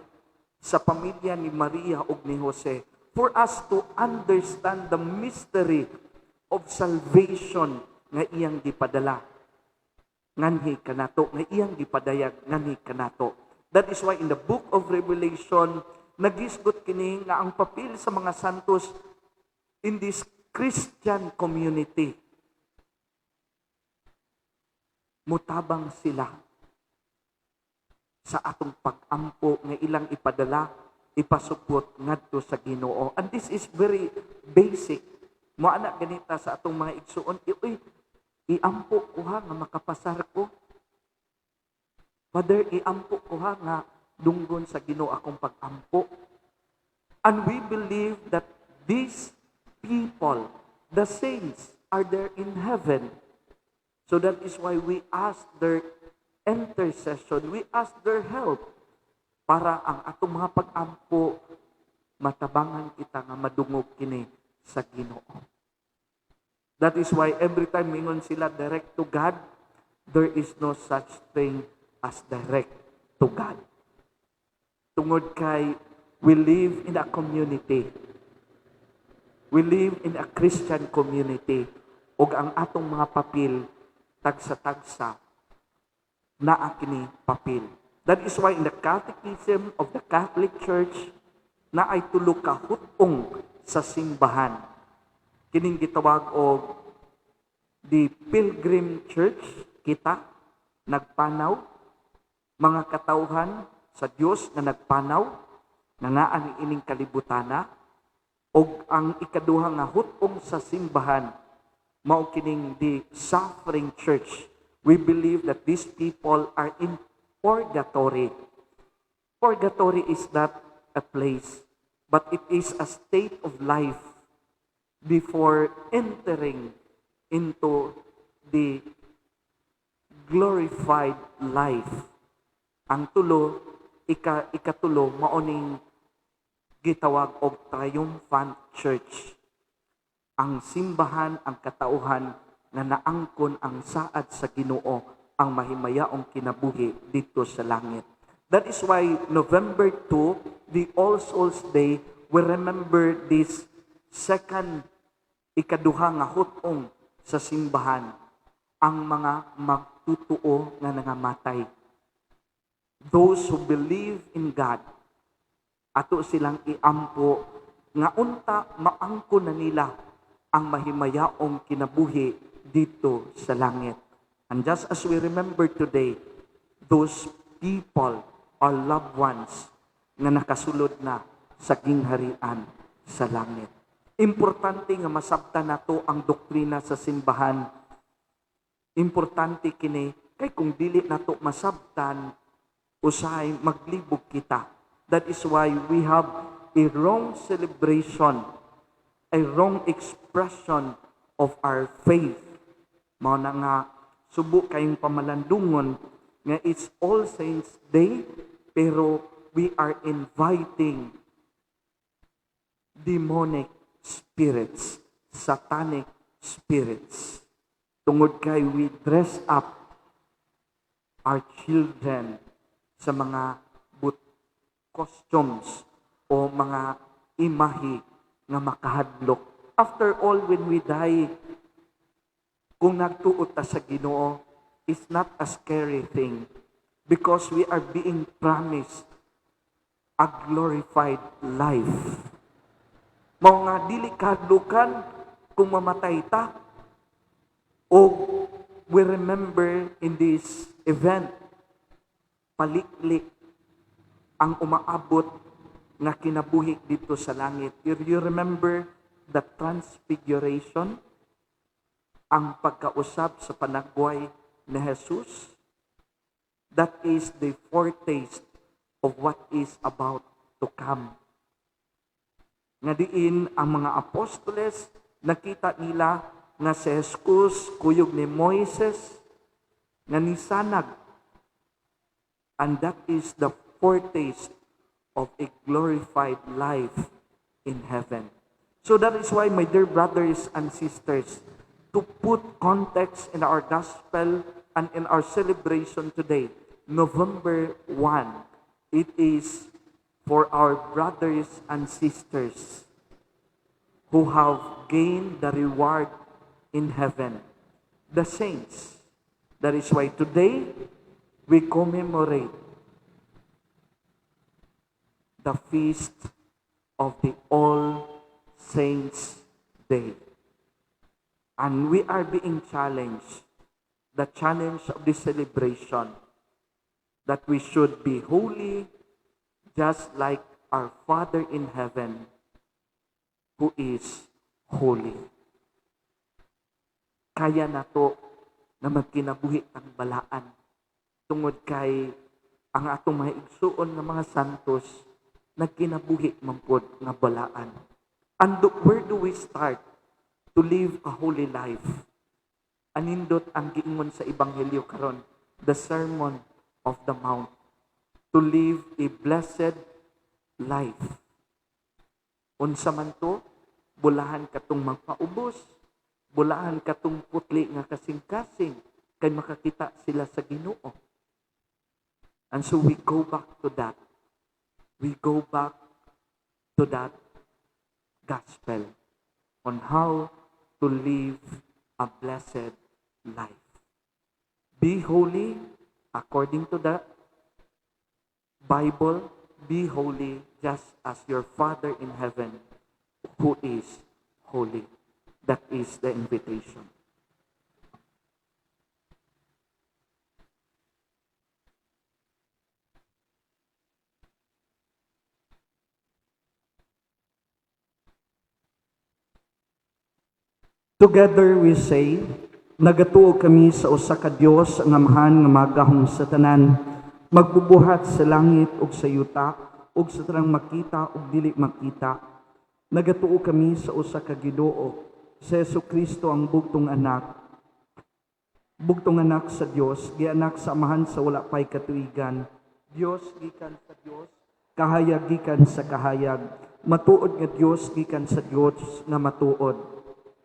sa pamilya ni Maria ug ni Jose, for us to understand the mystery of salvation nga iyang gipadala nganhi kanato, nga iyang gipadayag nganhi kanato. That is why in the book of Revelation, nagisgot kini nga ang papel sa mga santos in this Christian community, mutabang sila sa atong pag-ampo nga ilang ipadala, ipasupot ngadto sa Ginoo. And this is very basic. Mo ana ganita sa atong mga igsuon, "Uy, iampo ko ha nga makapasar ko. Father, iampo ko ha nga dunggon sa Ginoo akong pag-ampo." And we believe that these people, the saints, are there in heaven. So that is why we ask their intercession, we ask their help para ang atong mga pag-ampo matabangan kita nga madungog kini sa Ginoo. That is why every time mingon sila direct to God, there is no such thing as direct to God. Tungod kay we live in a community. We live in a Christian community ug ang atong mga papel, tagsa-tagsa naa kini papel. That is why in the Catechism of the Catholic Church, naay tulo ka hut-ong sa simbahan. Kining gitawag og the Pilgrim Church, kita nagpanaw, mga katawhan sa Dios nga nagpanaw nga naa ni ining kalibutana, og ang ikaduha nga hut-ong sa simbahan mao kining the suffering church. We believe that these people are in purgatory. Purgatory is not a place, but it is a state of life before entering into the glorified life. Ang tulo, ikatulo, mao ning gitawag og triumphant church. Ang simbahan, ang katauhan nga naangkon ang saad sa Ginoo, ang mahimayaong kinabuhi dito sa langit. That is why November 2, the All Souls Day, we remember this second, ikaduha nga hut-ong sa simbahan, ang mga magtutuo nga nangamatay. Those who believe in God, ato silang iampo nga unta maangko na nila ang mahimayaong kinabuhi dito sa langit. And just as we remember today, those people, our loved ones, nga nakasulod na sa gingharian sa langit. Importante nga masabtan nato ang doktrina sa simbahan. Importante kini kay kung dili nato masabtan, usahay maglibog kita. That is why we have a wrong celebration, a wrong expression of our faith. Mao na nga subo kayong pamalandungon nga it's All Saints Day, pero we are inviting demonic spirits, satanic spirits. Tungod kay we dress up our children sa mga but costumes o mga imahe nga makahadlok. After all, when we die, kung nagtuo ta sa Ginoo, is not a scary thing because we are being promised a glorified life. Mao nga dili kahadlukan kung mamatay ta. O we remember in this event, palikli ang umaabot nga kinabuhi dito sa langit. If you remember the transfiguration, ang pagkausab sa panagway ni Jesus, that is the foretaste of what is about to come. Nga diin ang mga apostoles, nakita nila nga si Jesus kuyog ni Moises nga nisanag. And that is the foretaste of a glorified life in heaven. So that is why, my dear brothers and sisters, to put context in our gospel and in our celebration today, November 1, it is for our brothers and sisters who have gained the reward in heaven, the saints. That is why today we commemorate the feast of the All Saints' Day. And we are being challenged, the challenge of this celebration, that we should be holy just like our Father in heaven, who is holy. Kaya nato na magkinabuhi ang balaan tungod kay ang atong mga igsuon nga mga santos nagkinabuhi man pod nga balaan. And where do we start to live a holy life? Anindot ang giingon sa ebanghelyo karon, the Sermon of the Mount, to live a blessed life. Unsa man to? Bulahan katong magpaubos, bulahan katong putli nga kasing-kasing kay makakita sila sa Ginoo. And so we go back to that. We go back to that gospel on how to live a blessed life. Be holy according to the Bible. Be holy just as your Father in heaven who is holy. That is the invitation. Together we say, nagatuo kami sa usa ka Dios ang Amahan nga magahom sa tanan, magbubuhat sa langit ug sa yuta ug sa tanang makita ug dili makita. Nagatuo kami sa usa ka Ginoo, sa Hesukristo ang bugtong anak. Bugtong anak sa Dios, gianak sa Amahan sa wala pay katuigan. Dios gikan sa Dios, kahayag gikan sa kahayag. Matuod nga Dios gikan sa Dios nga matuod.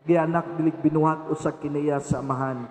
Gianak dili binuhat usa kiniya sa Amahan.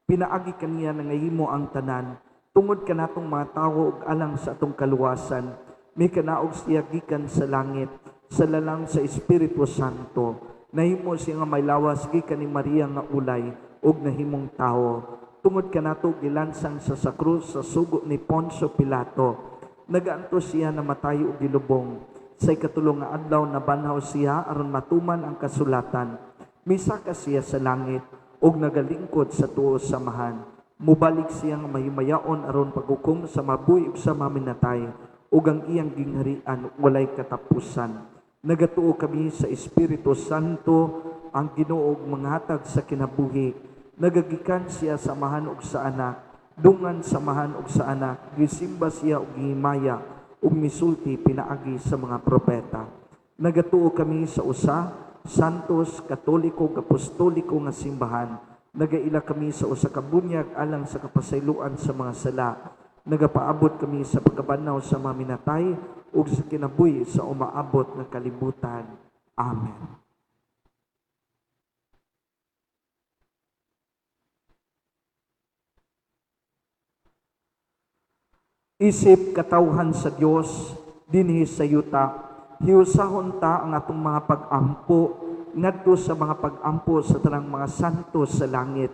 Pinaagi kaniya nangahimo ang tanan. Tungod kanatong mga tawo ug alang sa atong kaluwasan, mikanaog siya gikan sa langit, sa lalang sa Espiritu Santo. Nahimo siya nga may lawas gikan ni Maria nga ulay ug nahimong tawo. Tungod kanato gilansang sa krus sa sugo ni Poncio Pilato. Nagaantos siya na matay ug gilubong. Sa ikatulo nga adlaw nabanhaw siya aron matuman ang kasulatan. Misaka siya sa langit ug nagalingkod sa tuo sa Amahan. Mubalik siya nga mahimayaon aron paghukom sa mabuhi ug sa maminatay, ug ang iyang gingharian walay katapusan. Nagatuo kami sa Espiritu Santo, ang Ginoo ug manghatag sa kinabuhi. Nagagikan siya sa Amahan ug sa Anak, dungan sa Amahan ug sa Anak, gisimba siya ug gihimaya ug misulti pinaagi sa mga propeta. Nagatuo kami sa usa Santos, Katoliko, Apostoliko nga simbahan. Nagaila kami sa usa ka bunyag alang sa kapasayloan sa mga sala. Nagapaabot kami sa pagkabanhaw sa mga minatay ug sa kinabuhi sa umaabot nga kalibutan. Amen. Isip katawhan sa Dios dinhi sa yuta, hiusahon ta ang atong mga pag-ampo ngadto sa mga pag-ampo sa tanang mga santo sa langit,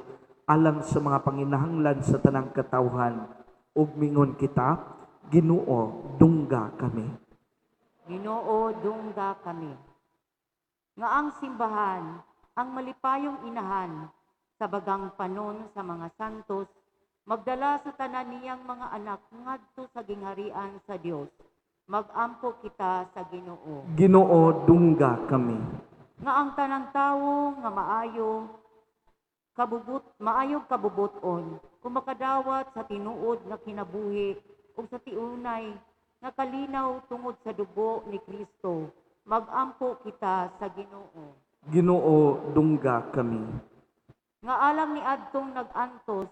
alang sa mga panginahanglan sa tanang katawhan. Ug mingon kita, Ginoo, dungga kami. Ginoo, dungga kami. Nga ang simbahan, ang malipayong inahan, sa bagang panon sa mga santos, magdala sa tanan niyang mga anak ngadto sa gingharian sa Dios. Magampo kita sa Ginoo. Ginoo, dungga kami. Nga ang tanang tawo nga maayo kabubut maayog kabubuton kung makadawat sa tinuod nga kinabuhi ug sa tiunay nga kalinaw tungod sa dugo ni Kristo. Magampo kita sa Ginoo. Ginoo, dungga kami. Nga alang ni adtong nag-antos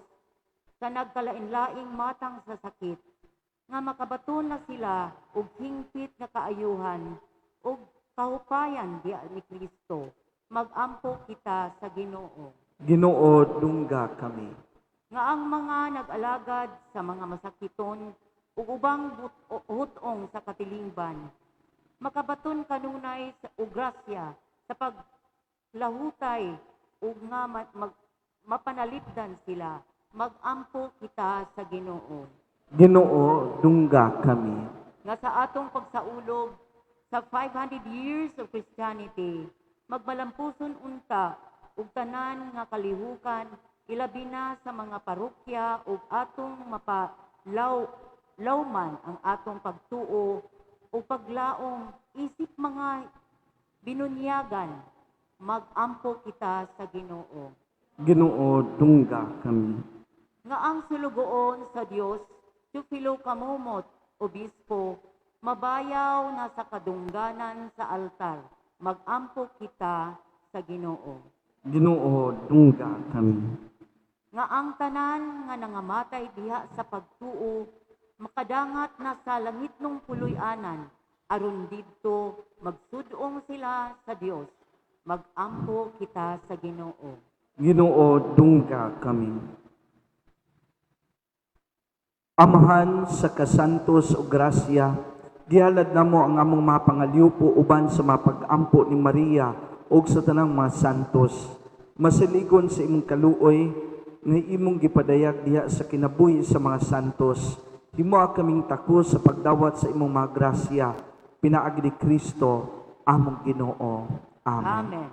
sa nagkalain-laing matang sa sakit, nga makabaton na sila og hingpit nga kaayuhan ug kahupayan diha ni Kristo. Magampo kita sa Ginoo. Ginoo, dungga kami. Nga ang mga nag-alagad sa mga masakiton ug ubang hutong sa katilingban, makabaton kanunay og grasya sa paglahutay ug nga mapanalipdan sila. Magampo kita sa Ginoo. Ginoo, dungga kami. Nga sa atong pagsaulog sa 500 years of Christianity, magmalampuson unta ug tanan nga kalihukan, ilabi na sa mga parokya ug atong mapalawman ang atong pagtuo ug paglaom isip mga binunyagan. Magampo kita sa Ginoo. Ginoo, dungga kami. Nga ang sulugoon sa Dios, Teofilo Camomot, Obispo, mabayaw na sa kadungganan sa altar. Magampo kita sa Ginoo. Ginoo, dungga kami. Nga ang tanan nga nangamatay diha sa pagtuo, makadangat na sa langitnong puloy-anan, aron didto magsud-ong sila sa Dios. Magampo kita sa Ginoo. Ginoo, dungga kami. Amahan sa kasantos o grasya, gihalad namo ang among mga pangaliupo uban sa mga pag-ampo ni Maria ug sa tanang mga santos. Masaligon sa imong kaluoy nga imong gipadayag diha sa kinabuhi sa mga santos. Himoa kaming takos sa pagdawat sa imong mga grasya, pinaagi ni Kristo among Ginoo. Amen. Amen.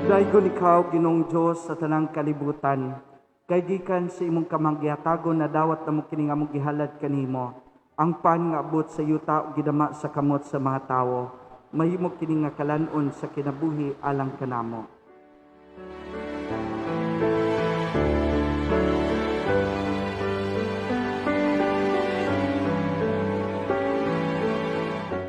Daygon ikaw, Ginoong Dios, sa tanang kalibutan. Kay gikan sa imong kamanggihatagon na dawat namo kining among gihalad kanimo. Ang pan nga abot sa yuta ug gidama sa kamot sa mga tawo, mahimo kini nga kalan-on sa kinabuhi alang kanamo.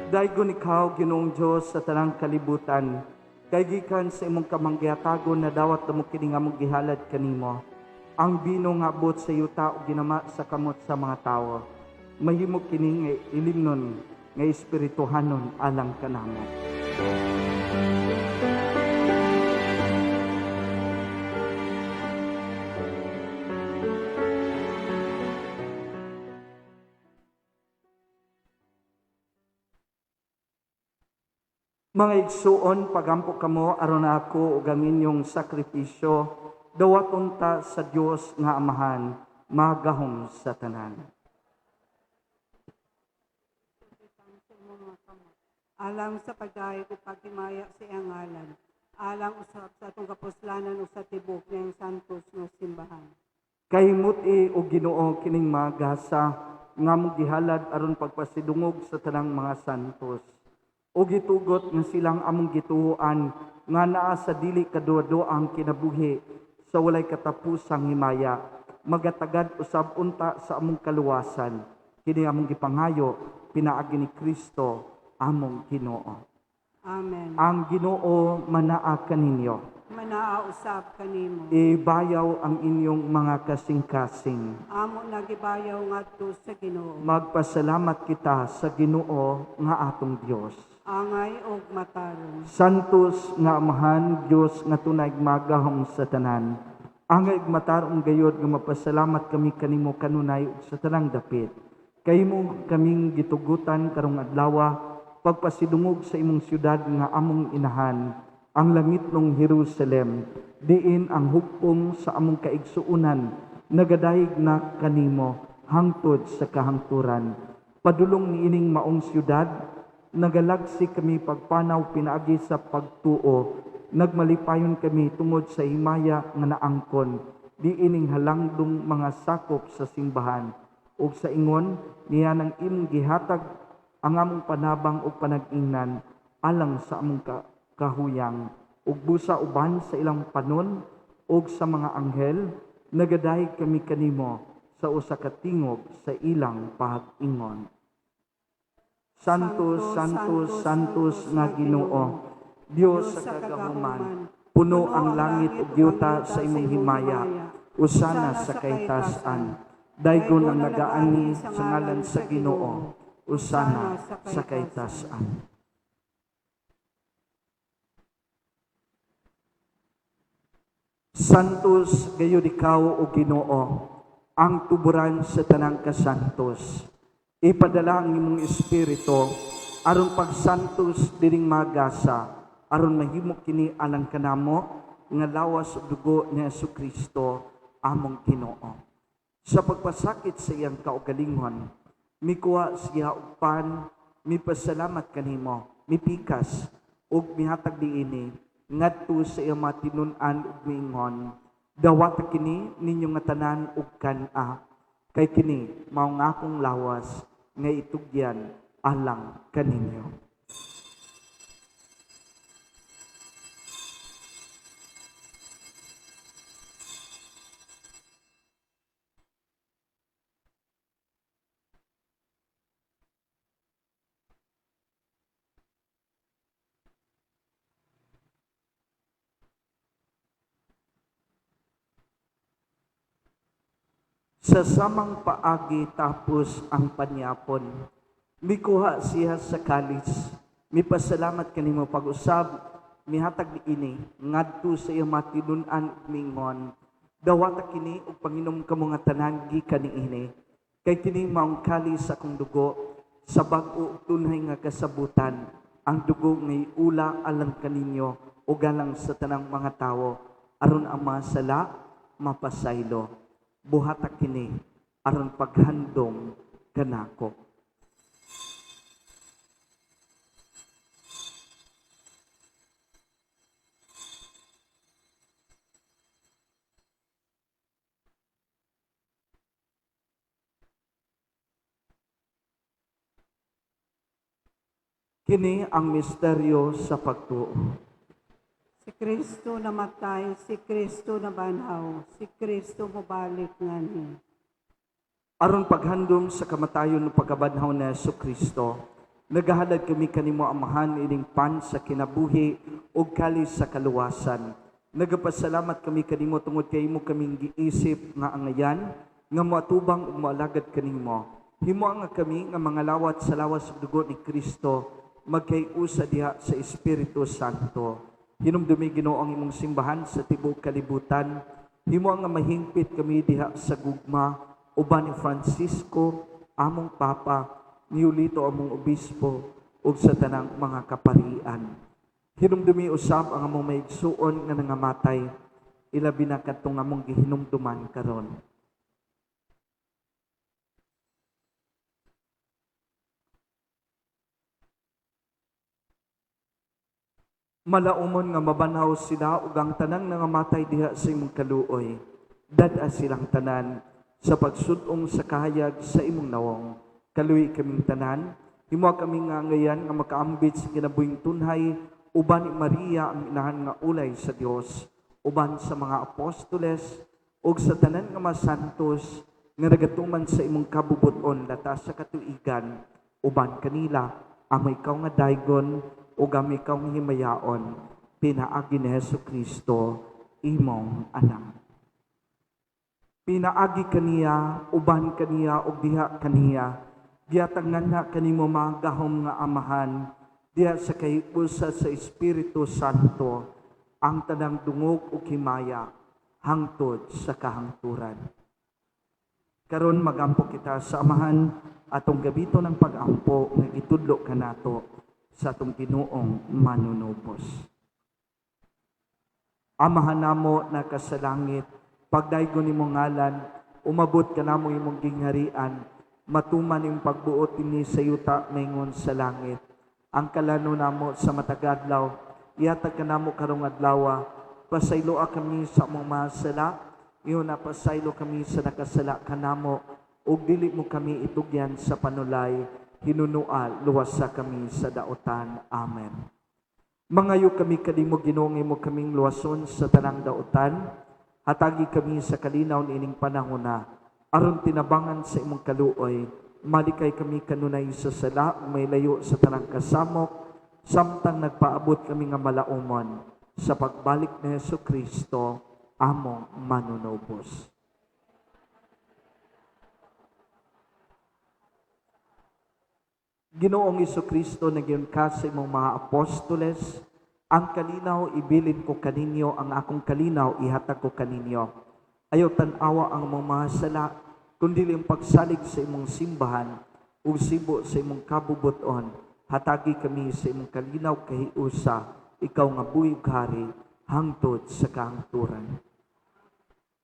Daygon ikaw, Ginoong Dios, sa tanang kalibutan. Kay gikan sa imong kamanggihatagon na dawat namo kini nga among gihalad kanimo. Ang bino nga abot sa yuta ug ginama sa kamot sa mga tawo, mahimo kini nga ilimnon nga espirituhanon alang kanamo. Mga igsuon, pagampo kamo aron ako ug ang inyong sakripisyo, dawat unta sa Dios nga Amahan, magahom sa tanan. Alang sa pagdayeg ug paghimaya sa iyang ngalan, alang usab sa atong kapuslanan ug sa tibuok niyang santos nga simbahan. Kahimuti o Ginoo kining mga gasa nga among gihalad aron pagpasidungog sa tanang mga santos. O gitugot nga silang among gituoan nga naa sa dili kaduwa-duang kinabuhi sa walay katapusang himaya, magatagad usab unta sa among kaluwasan. Kini among gipangayo pinaagi ni Kristo among Ginoo. Amen. Ang Ginoo manaa kaninyo. Manaa usab kanimo. Ibayaw ang inyong mga kasing-kasing. Amo nagibayaw ngadto sa Ginoo. Magpasalamat kita sa Ginoo nga atong Dios. Angay og matarong. Santos nga Amahan, Dios nga tunay magahom sa tanan. Angay ug matarong gayod nga mapasalamat kami kanimo kanunay ug sa tanang dapit. Kaymo kaming gitugutan karong adlaw pagpasidungog sa imong syudad nga among inahan, ang langitnong Jerusalem, diin ang hugpong sa among kaigsuonan nagadayeg na kanimo hangtod sa kahangturan. Padulong niining maong syudad, nagalagsi kami pagpanaw pinaagi sa pagtuo, nagmalipayon kami tungod sa himaya nga naangkon, diining halangdong mga sakop sa simbahan. Ug sa ingon niya nang imong gihatag ang among panabang ug panag-ingnan alang sa among kahuyang, ug busa uban sa ilang panon ug sa mga anghel, nagadayeg kami kanimo sa usa ka tingog sa ilang pag-ingon. Santos, Santos, Santos nga Ginoo, Dios sa kagahuman, puno ang langit ug yuta sa imong himaya, usana sa kahitasan. Daygon ang nagaani sa ngalan sa Ginoo, usana sa kahitasan. Santos gayud ikaw o Ginoo, ang tuburan sa tanang kasantos. Ipadala ang imong espiritu aron pagsantos dining magasa, aron mahimo kini alang kanamo nga lawas ug dugo ni Hesukristo among Ginoo. Sa pagpasakit sa iyang kaugalingon, mikuha siya og pan, mipasalamat kanimo, mipikas ug mihatag niini ngadto sa iyang mga tinun-an ug miingon, dawata kini ninyo nga tanan ug kan-a, kay kini mao nga akong lawas nga itugyan alang kaninyo. Sa samang paagi tapos ang panyapon, mikuha siya sa kalis, mipasalamat kanimo pag-usab, mihatag niini ngadto sa iyang matinun-an ug miingon, dawata kini ug panginom kamo nga tanan gikan niini, kay kini maong kalis sa akong dugo sa bag-o ug tunhay nga kasabutan, ang dugo nga iula alang kaninyo ug alang sa tanang mga tawo, aron ang mga sala mapasaylo. Buhata kini aron paghandom kanako. Kini ang misteryo sa pagtuo. Si Kristo namatay, si Kristo nabanhaw, si Kristo mobalik nganhi. Aron paghandom sa kamatayon ug pagkabanhaw ni Hesukristo, nagahalad kami kanimo Amahan ining pan sa kinabuhi ug kalis sa kaluwasan. Nagapasalamat kami kanimo tungod kay imo kaming giisip nga angayan nga moatubang ug moalagad kanimo. Himo nga kami nga mga lawat sa lawas ug dugo ni Kristo magkay-usa diha sa Espiritu Santo. Hinumdumi Ginoo ang imong simbahan sa tibuok kalibutan. Himo nga mahingpit kami diha sa gugma uban ni Francisco among Papa, ni Julito among Obispo ug sa tanang mga kaparian. Hinumdumi usab ang among maigsuon nga nangamatay, ilabi na kadtong among gihinumduman karon. Malaumon nga mabanhaw sila ug ang tanang nangamatay diha sa imong kaluoy. Dad-a silang tanan Sa pagsudong sa kahayag sa imong nawong. Kaluoyi kaming tanan, himoa kami nga angayan nga makaambit sa kinabuhing tunhay uban ni Maria ang inahan nga ulay sa Dios, uban sa mga apostoles ug sa tanan nga mga santos nga nagatuman sa imong kabubuton latas sa katuigan, uban kanila amo ikaw nga daygon ug amo ikaw nga himayaon pinaagi ni Hesus Kristo, imong anak. Pinaagi kaniya, uban kaniya ug diha kaniya, gihatag nganha kanimo mahagahom nga Amahan, diha sa kahiusa sa Espiritu Santo, ang tanang dungog ug himaya hangtod sa kahangturan. Karon magampo kita sa Amahan, atong gamiton ang pag-ampo nga gitudlo kanato sa atong Ginoong Manunubos. Amahan namo na ka sa langit, pagdaygon imong ngalan, umabot kanamo imong gingharian, matuman imong pagbuot dinhi sa yuta maingon sa langit. Ang kalano namo sa matag adlaw, ihatag kanamo karong adlaw, pasayloa kami sa among mga sala, ingon napasaylo kami sa nakasala kanamo, ug dili mo kami itugyan sa panulay, hinunua luwasa kami sa daotan. Amen. Mangayo kami kanimo, Ginoo, imo kaming luwason sa tanang daotan, hatagi kami sa kalinaw niining panahona, aron tinabangan sa imong kaluoy, malikay kami kanunay sa sala, may layo sa tanang kasamok, samtang nagpaabot kami nga malaumon sa pagbalik ni Hesus Kristo, among manunubos. Ginoong Kristo, nag-ingon ka sa imong mga apostoles, "Ang kalinaw ibilin ko kaninyo, ang akong kalinaw ihatag ko kaninyo. Ayaw tan-awa ang among mga sala, kundi ang pagsalig sa imong simbahan, ug sibo sa imong kabubuton, hatagi kami sa imong kalinaw kahiusa, ikaw nga buhi ug hari, hangtod sa kahangturan."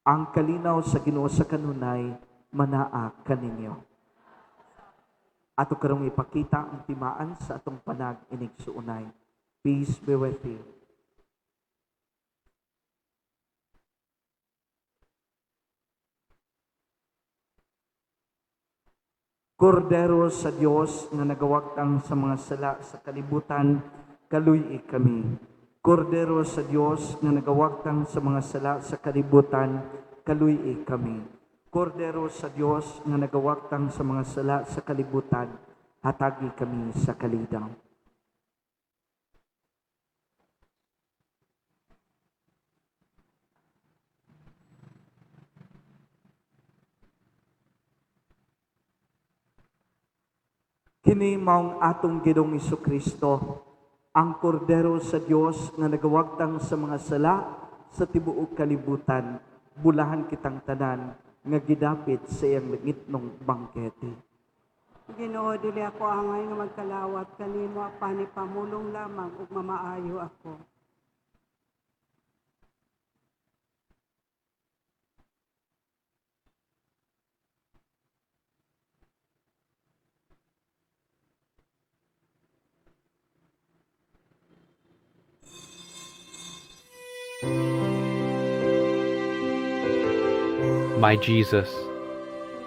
Ang kalinaw sa Ginoo sa kanunay manaa kaninyo. Ato karong ipakita ang timaan sa atong panag-inigsuonay. Peace be with you. Kordero sa Dios nga nagawagtang sa mga sala sa kalibutan, kaluy kami. Kordero sa Dios nga nagawagtang sa mga sala sa kalibutan, kaluy kami. Kordero sa Dios nga nagawagtang sa mga sala sa kalibutan, hatagi kami sa kalinaw. Kini maong atong Ginoong Kristo, ang kordero sa Dios nga nagawagtang sa mga sala sa tibuok kalibutan, bulahan kitang tanan nga gidapit sa iyang langitnong bangkete. Ginoo, dili ako angay nga magkalawat kanimo, apan ipamulong lamang ug mamaayo ako. My Jesus,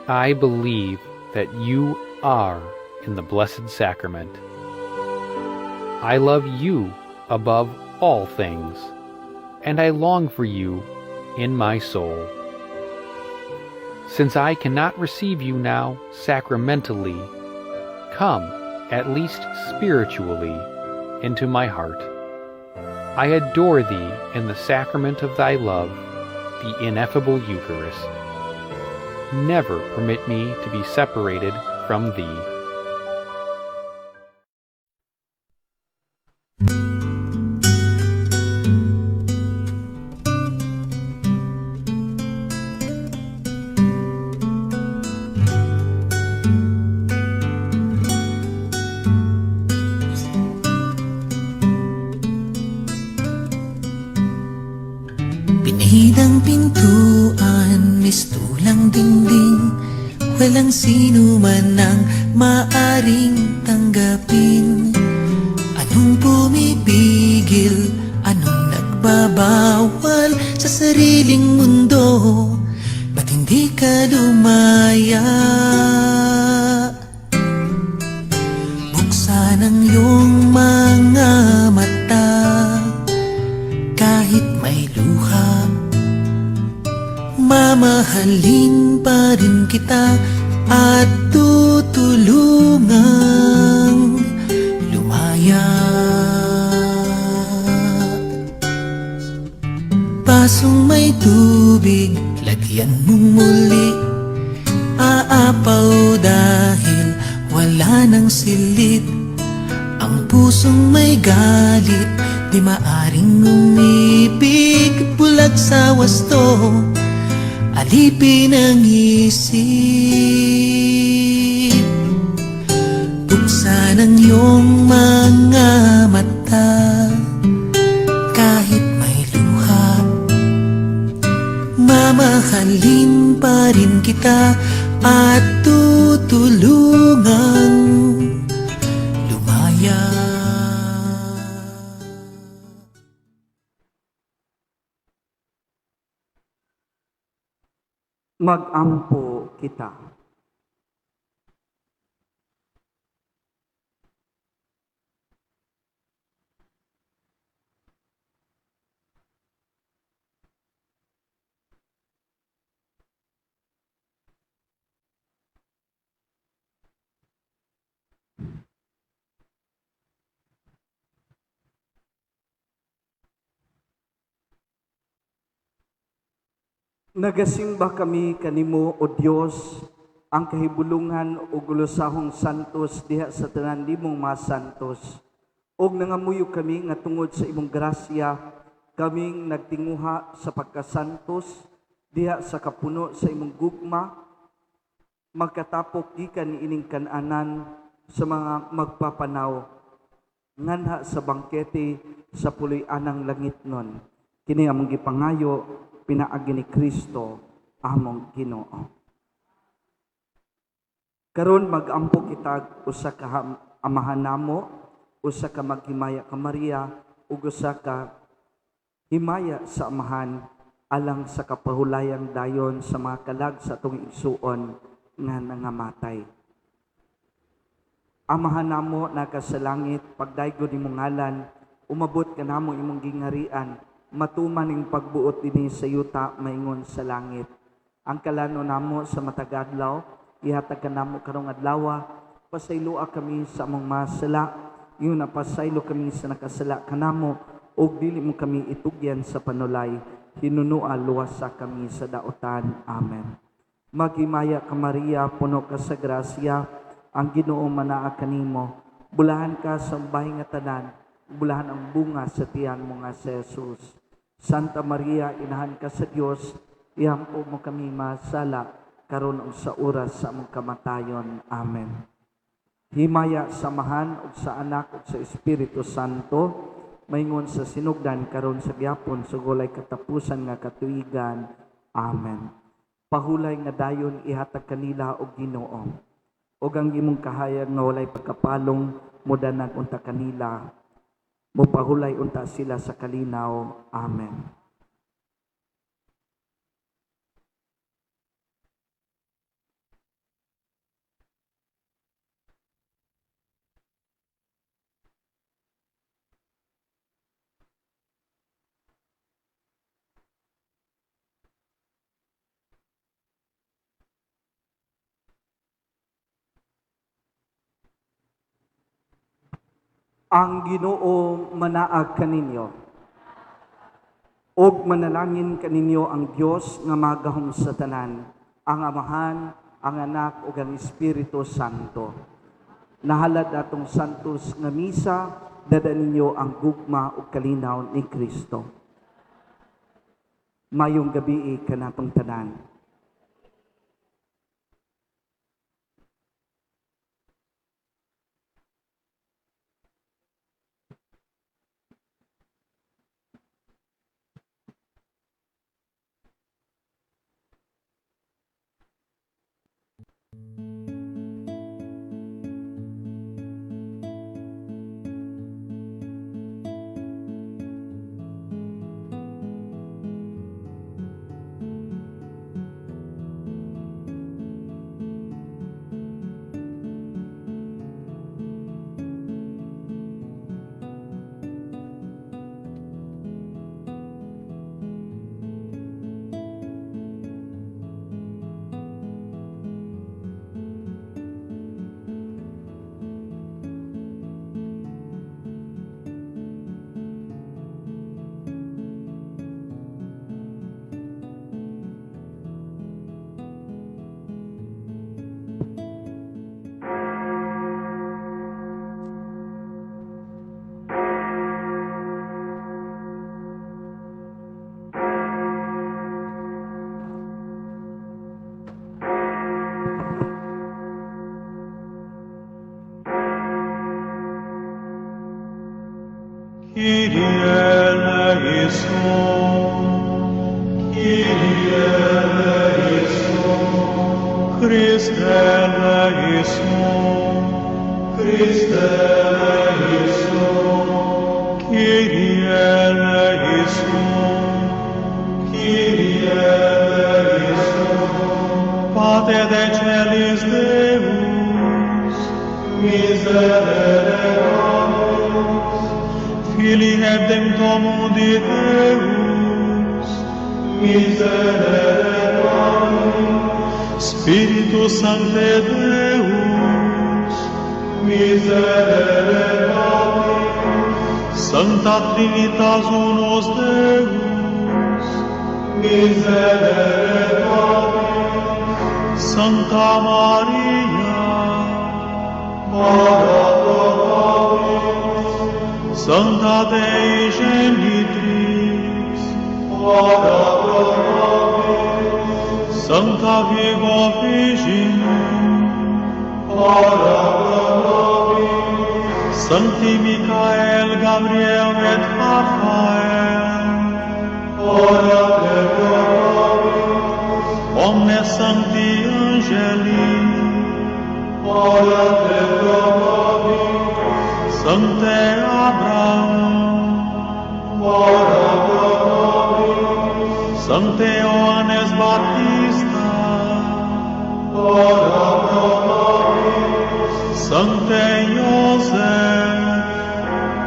I believe that you are in the Blessed Sacrament. I love you above all things, and I long for you in my soul. Since I cannot receive you now sacramentally, come, at least spiritually, into my heart. I adore thee in the sacrament of thy love, the ineffable Eucharist. Never permit me to be separated from thee. Pinahid ang pintuan, mistulang dingding, walang sino man ang maaring tanggapin. Anong pumipigil? Anong nagbabawal sa sariling mundo? Ba't hindi Hindi ka lumaya. Buksan ang iyong mga mata, kahit may luha. Mamahalin pa rin kita at tutulungang lumaya. Basong may tubig, lagyan mong muli. Aapaw dahil wala nang silid. Ang pusong may galit, di maaring umibig. Bulag sa wasto, alipin ang isip. Buksan ang iyong mga mata, kahit may luha. Mamahalin pa rin kita at tutulungang lumaya. Mag-ampo kita. Nagasimba kami kanimo, O Dios, ang kahibulungan ug gulosahong santos diha sa tanan nimong mga santos. Og nangamuyo kami nga tungod sa imong grasya kaming nagtinguha sa pagkasantos diha sa kapuno sa imong gugma, magkatapok gikan niining kan-anan sa mga magpapanaw nganha sa bangkete sa puloy-anang langitnon. Kini among gipangayo pinaagi ni Kristo among Ginoo. Karon magampo kita usa ka amahan namo, usa ka maghimaya ka Maria, ug usa ka himaya sa amahan alang sa kapahulayang dayon sa mga kalag sa atong igsuon nga nangamatay. Amahan namo naka sa langit, pagdaygo nimong ngalan, umabot ka namo imong gingarian, matuman ning pagbuot dinhi sa yuta maingon sa langit. Ang kalano namo sa matag adlaw, ihatag ka namo karong adlawa, pasayloa kami sa among mga sala, ingon na pasaylo kami sa nakasala kanamo, ug dili mo kami itugyan sa panulay, hinunua luwasa kami sa daotan. Amen. Maghimaya ka Maria, puno ka sa grasya, ang Ginoo manaa kanimo. Bulahan ka sa bahin nga tanan, bulahan ang bunga sa tiyan mo nga si Jesus. Santa Maria, inahan ka sa Dios, ihampo mo kami masala, karon ug sa oras sa among kamatayon. Amen. Himaya sa Amahan ug sa Anak ug sa Espiritu Santo, maingon sa sinugdan karon sa gyapon sa walay katapusan nga katuigan. Amen. Pahulay nga dayon ihatag kanila og Ginoo. Og ang imong kahayag nga walay pagkapalong modanag unta kanila. Mopahulay unta sila sa kalinaw. Amen. Ang Ginoo manaag kaninyo. Og manalangin kaninyo ang Dios nga magahom sa tanan, ang Amahan, ang Anak ug ang Espiritu Santo. Nahalad atong santos nga misa, dada ninyo ang gugma ug kalinaw ni Kristo. Mayong gabii kanatong tanan. Kyrie eleison, Kyrie eleison, Christe eleison, Christe eleison, Kyrie eleison, Kyrie eleison, Pater de celis Deus, miserere nobis, Filii redemptor mundi Deus, miserere nobis, Spiritus Sancte Deus, miserere nobis, Sancta Trinitas unus Deus, miserere nobis, Sancta Maria, ora pro nobis, Sancta Dei Genitrix, ora pro nobis, Sancta Virgo Virgine, ora pro nobis, Sancti Michael, Gabriel et Raphael, ora pro nobis, omnes sancti angeli, ora pro nobis, Sancte Abraham, ora pro nobis, Sancte Ioannes Baptista, ora pro nobis, Sancte Iosef,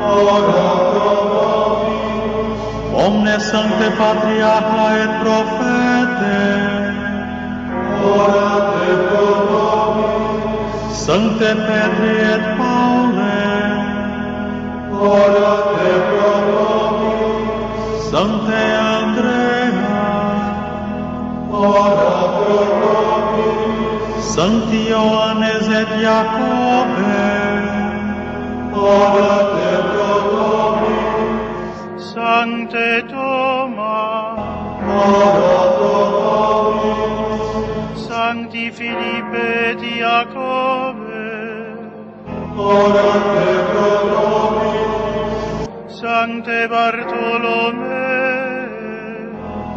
ora pro nobis, omnes sancte patriarcha et prophete, ora pro nobis, Sancte Petri et Paule, ora pro nobis, Sancte Andrea, ora pro nobis, Sancti Ioannes et Jacobe, ora pro nobis, Sancte Thomas, ora pro nobis, Sancti Philippe et Jacobe, ora pro nobis, Sancte Bartolomé,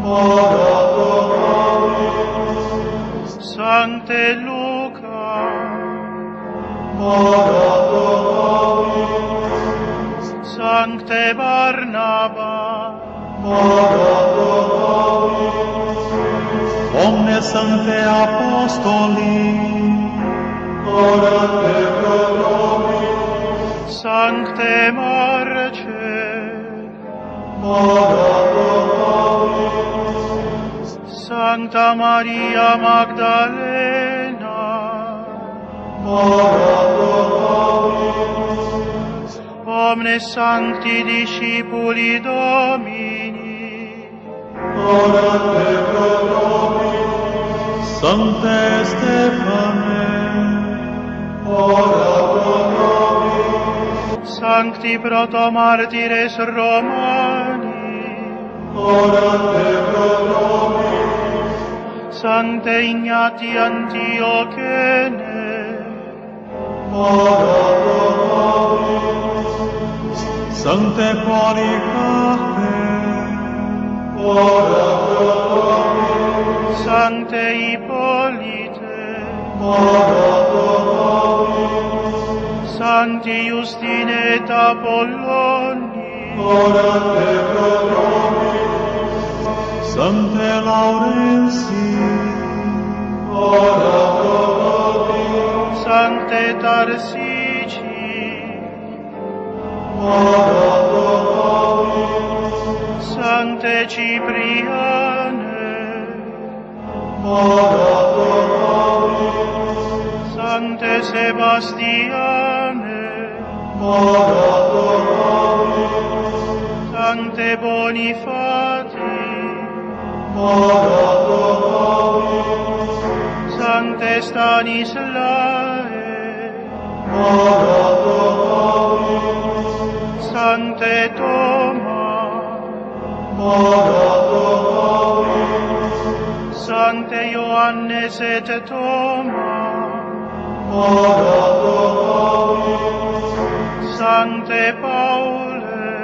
ora pro nobis, Sancte Luca, ora pro nobis, Sancte Barnaba, ora pro nobis, omnes sancte apostoli, ora pro nobis, Sancte Marce, ora pro nobis, Sancta Maria Magdalena, ora pro nobis, omnes sancti discipuli Domini, ora pro nobis, Sancte Stephane, ora pro nobis, Sancti protomartires Romani, ora pro nobis, Sancte Ignati Antiochene, ora pro nobis, Sancte Polycarpe, ora pro nobis, Sancte Hippolyte, ora pro nobis, Sancti Justine et Apolloni, ora pro nobis, Sancte Laurentii, ora pro nobis, Sancte Tarsici, ora pro nobis, Sancte Cipriane, ora pro nobis, Sancte Sebastiane, ora pro nobis, Sancte Bonifati, ora pro nobis, Sancte Stanislae, ora pro nobis, Sancte Toma, ora pro nobis, Sancte Ioannes et Toma, ora pro nobis, Sancte Paule,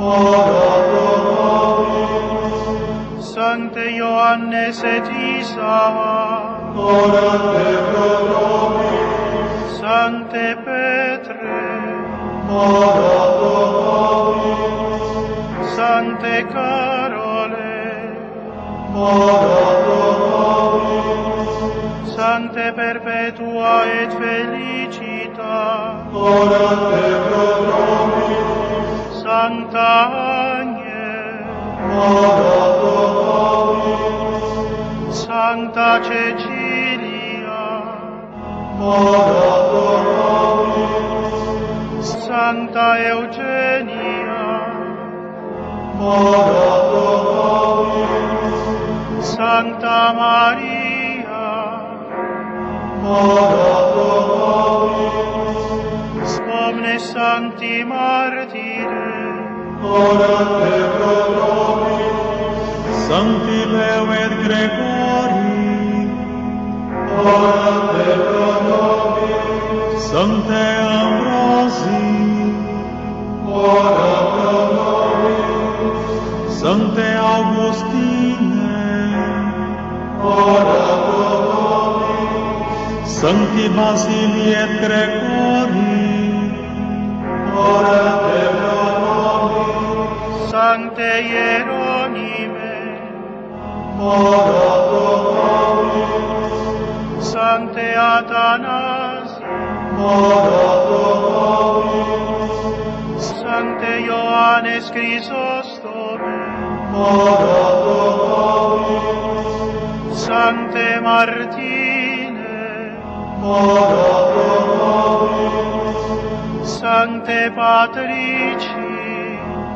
Ora pro nobis. Sancte Ioannes et Isaac, Orate pro nobis. Sancte Petre, Ora pro nobis. Sancte Carole, Ora pro nobis. Sancte Perpetua et Felicita, Orate pro nobis. Sancta Agnès, Ora pro nobis. Sancta Cecilia, Ora pro nobis. Sancta Eugenia, Ora pro nobis. Sancta Maria, Ora pro nobis. Omnes Sancti Martyres, Orate pro nobis. Sancti Leo et Gregori, Orate pro nobis. Sancte Ambrosi, Ora pro nobis. Sancte Augustine, Ora pro nobis. Sancti Basili et Gregori, Orate pro nobis. Sancte Hieronyme, Ora pro nobis. Sancte Athanasi, Ora pro nobis. Sancte Ioannes Chrysostome, Ora pro nobis. Sancte Martine, Ora pro nobis. Sancte Patrici,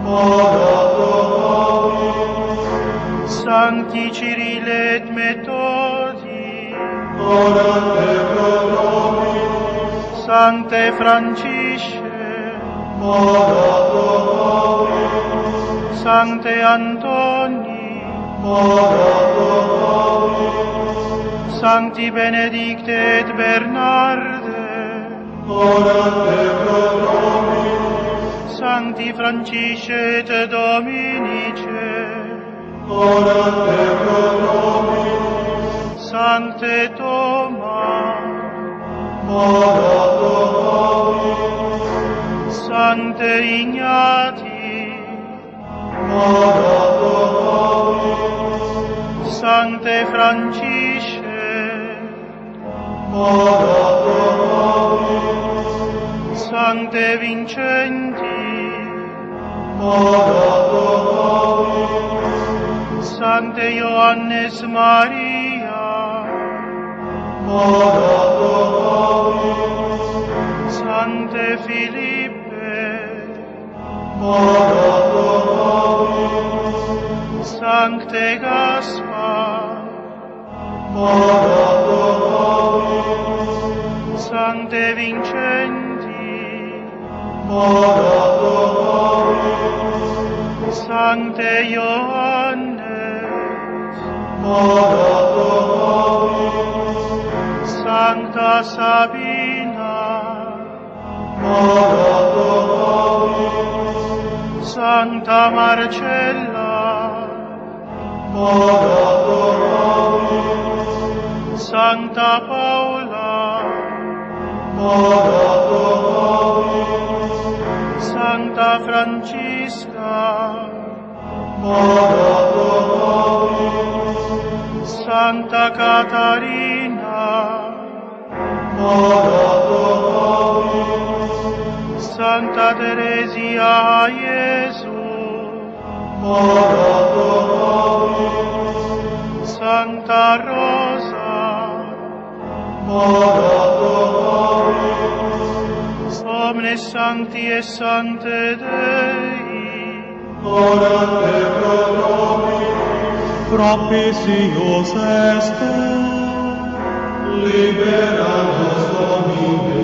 Ora pro nobis. Sancti Cyrille et Methodi, Orate pro nobis. Sancte Francisce, Ora pro nobis. Sancte Antoni, Ora pro nobis. Sancti Benedicte et Bernarde, Orate pro nobis. Sancti Francisce et Dominice, Orate pro nobis. Sancte Toma, Ora pro nobis. Sancte Ignati, Ora pro nobis. Sancte Francisce, Ora pro nobis. Sancte Vincenti, Ora pro nobis. Sancte Ioannes Maria, Ora pro nobis. Sancte Philippe, Ora pro nobis. Sancte Gaspar, Ora pro nobis. Sancte Vincenti, Ora pro nobis. Sancte Ioannes, Ora pro nobis. Sancta Sabina, Ora pro nobis. Sancta Marcella, Ora pro nobis. Sancta Paula, Ora pro nobis. Sancta Francisca, Ora pro nobis. Sancta Catarina, Ora pro nobis. Sancta Teresia Iesu, Ora pro nobis. Sancta Rosa, Ora pro nobis. Omnes Sancti et Sancte Dei, Orate pro nobis. Propitius esto, Libera nos Domine,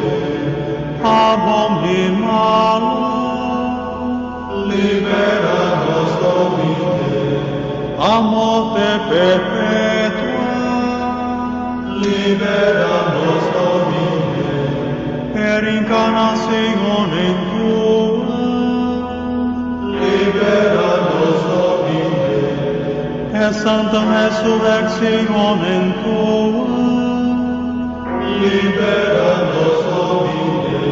ab omni malo, Libera nos Domine, a morte perpetua, Libera nos Domine, per incarnationem tua, Libera Et sanctam resurrectionem tuam, Libera nos Domine.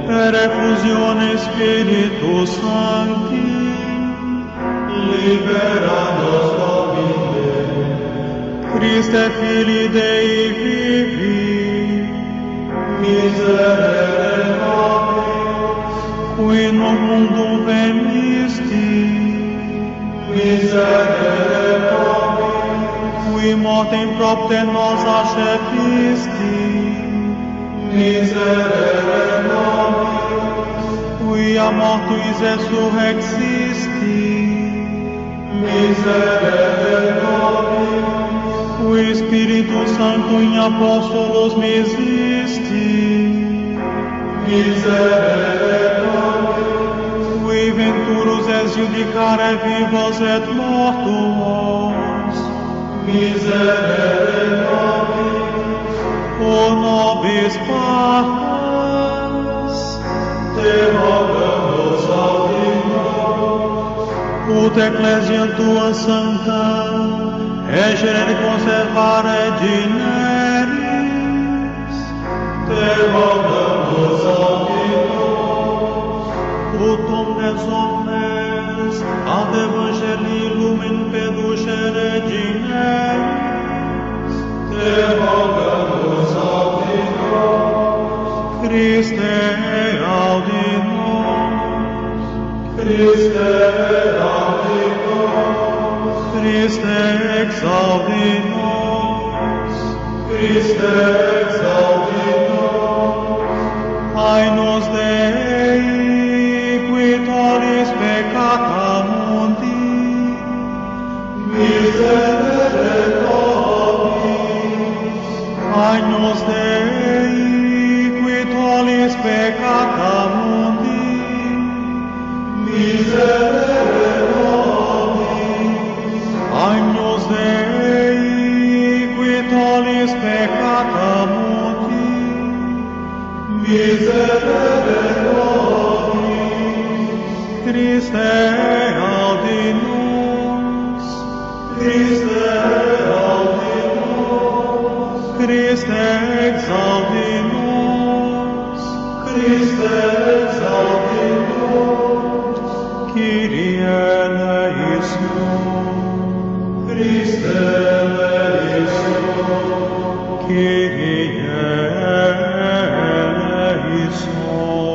Per effusione Spiritus Sancti, Libera nos Domine. Christe Filii Dei vivi, Miserere nobis. Qui in mundum venisti, Miserere nobis. Qui mortem propter nos accepisti, Miserere nobis. Qui a mortuis resurrexisti, Miserere nobis. Qui Spiritus Sanctum in apostolos misisti, Miserere nobis. Qui venturus es judicare vivos et mortuos, Miserere nobis. O nobis pacas, Te rogamus audi nos. Ut ecclesiam tua sanctam, regere et conservare dineris, Te rogamus audi nos. Ut omnes omnes ad evangelii lumen perducere dineris, Te rogamus audi nos. Christe audi nos. Christe audi nos. Christe exaudi nos. Christe exaudi nos. Agnus Dei, qui tollis peccata mundi, Miserere nobis. Agnus Dei, qui tollis peccata mundi, Miserere nobis. Agnus Dei, qui tollis peccata mundi, Miserere nobis. Christe audi nos. Christe audi nos. Christe exaudi nos. Christe exaudi nos. Kyrie eleison. Christe eleison. Kyrie eleison.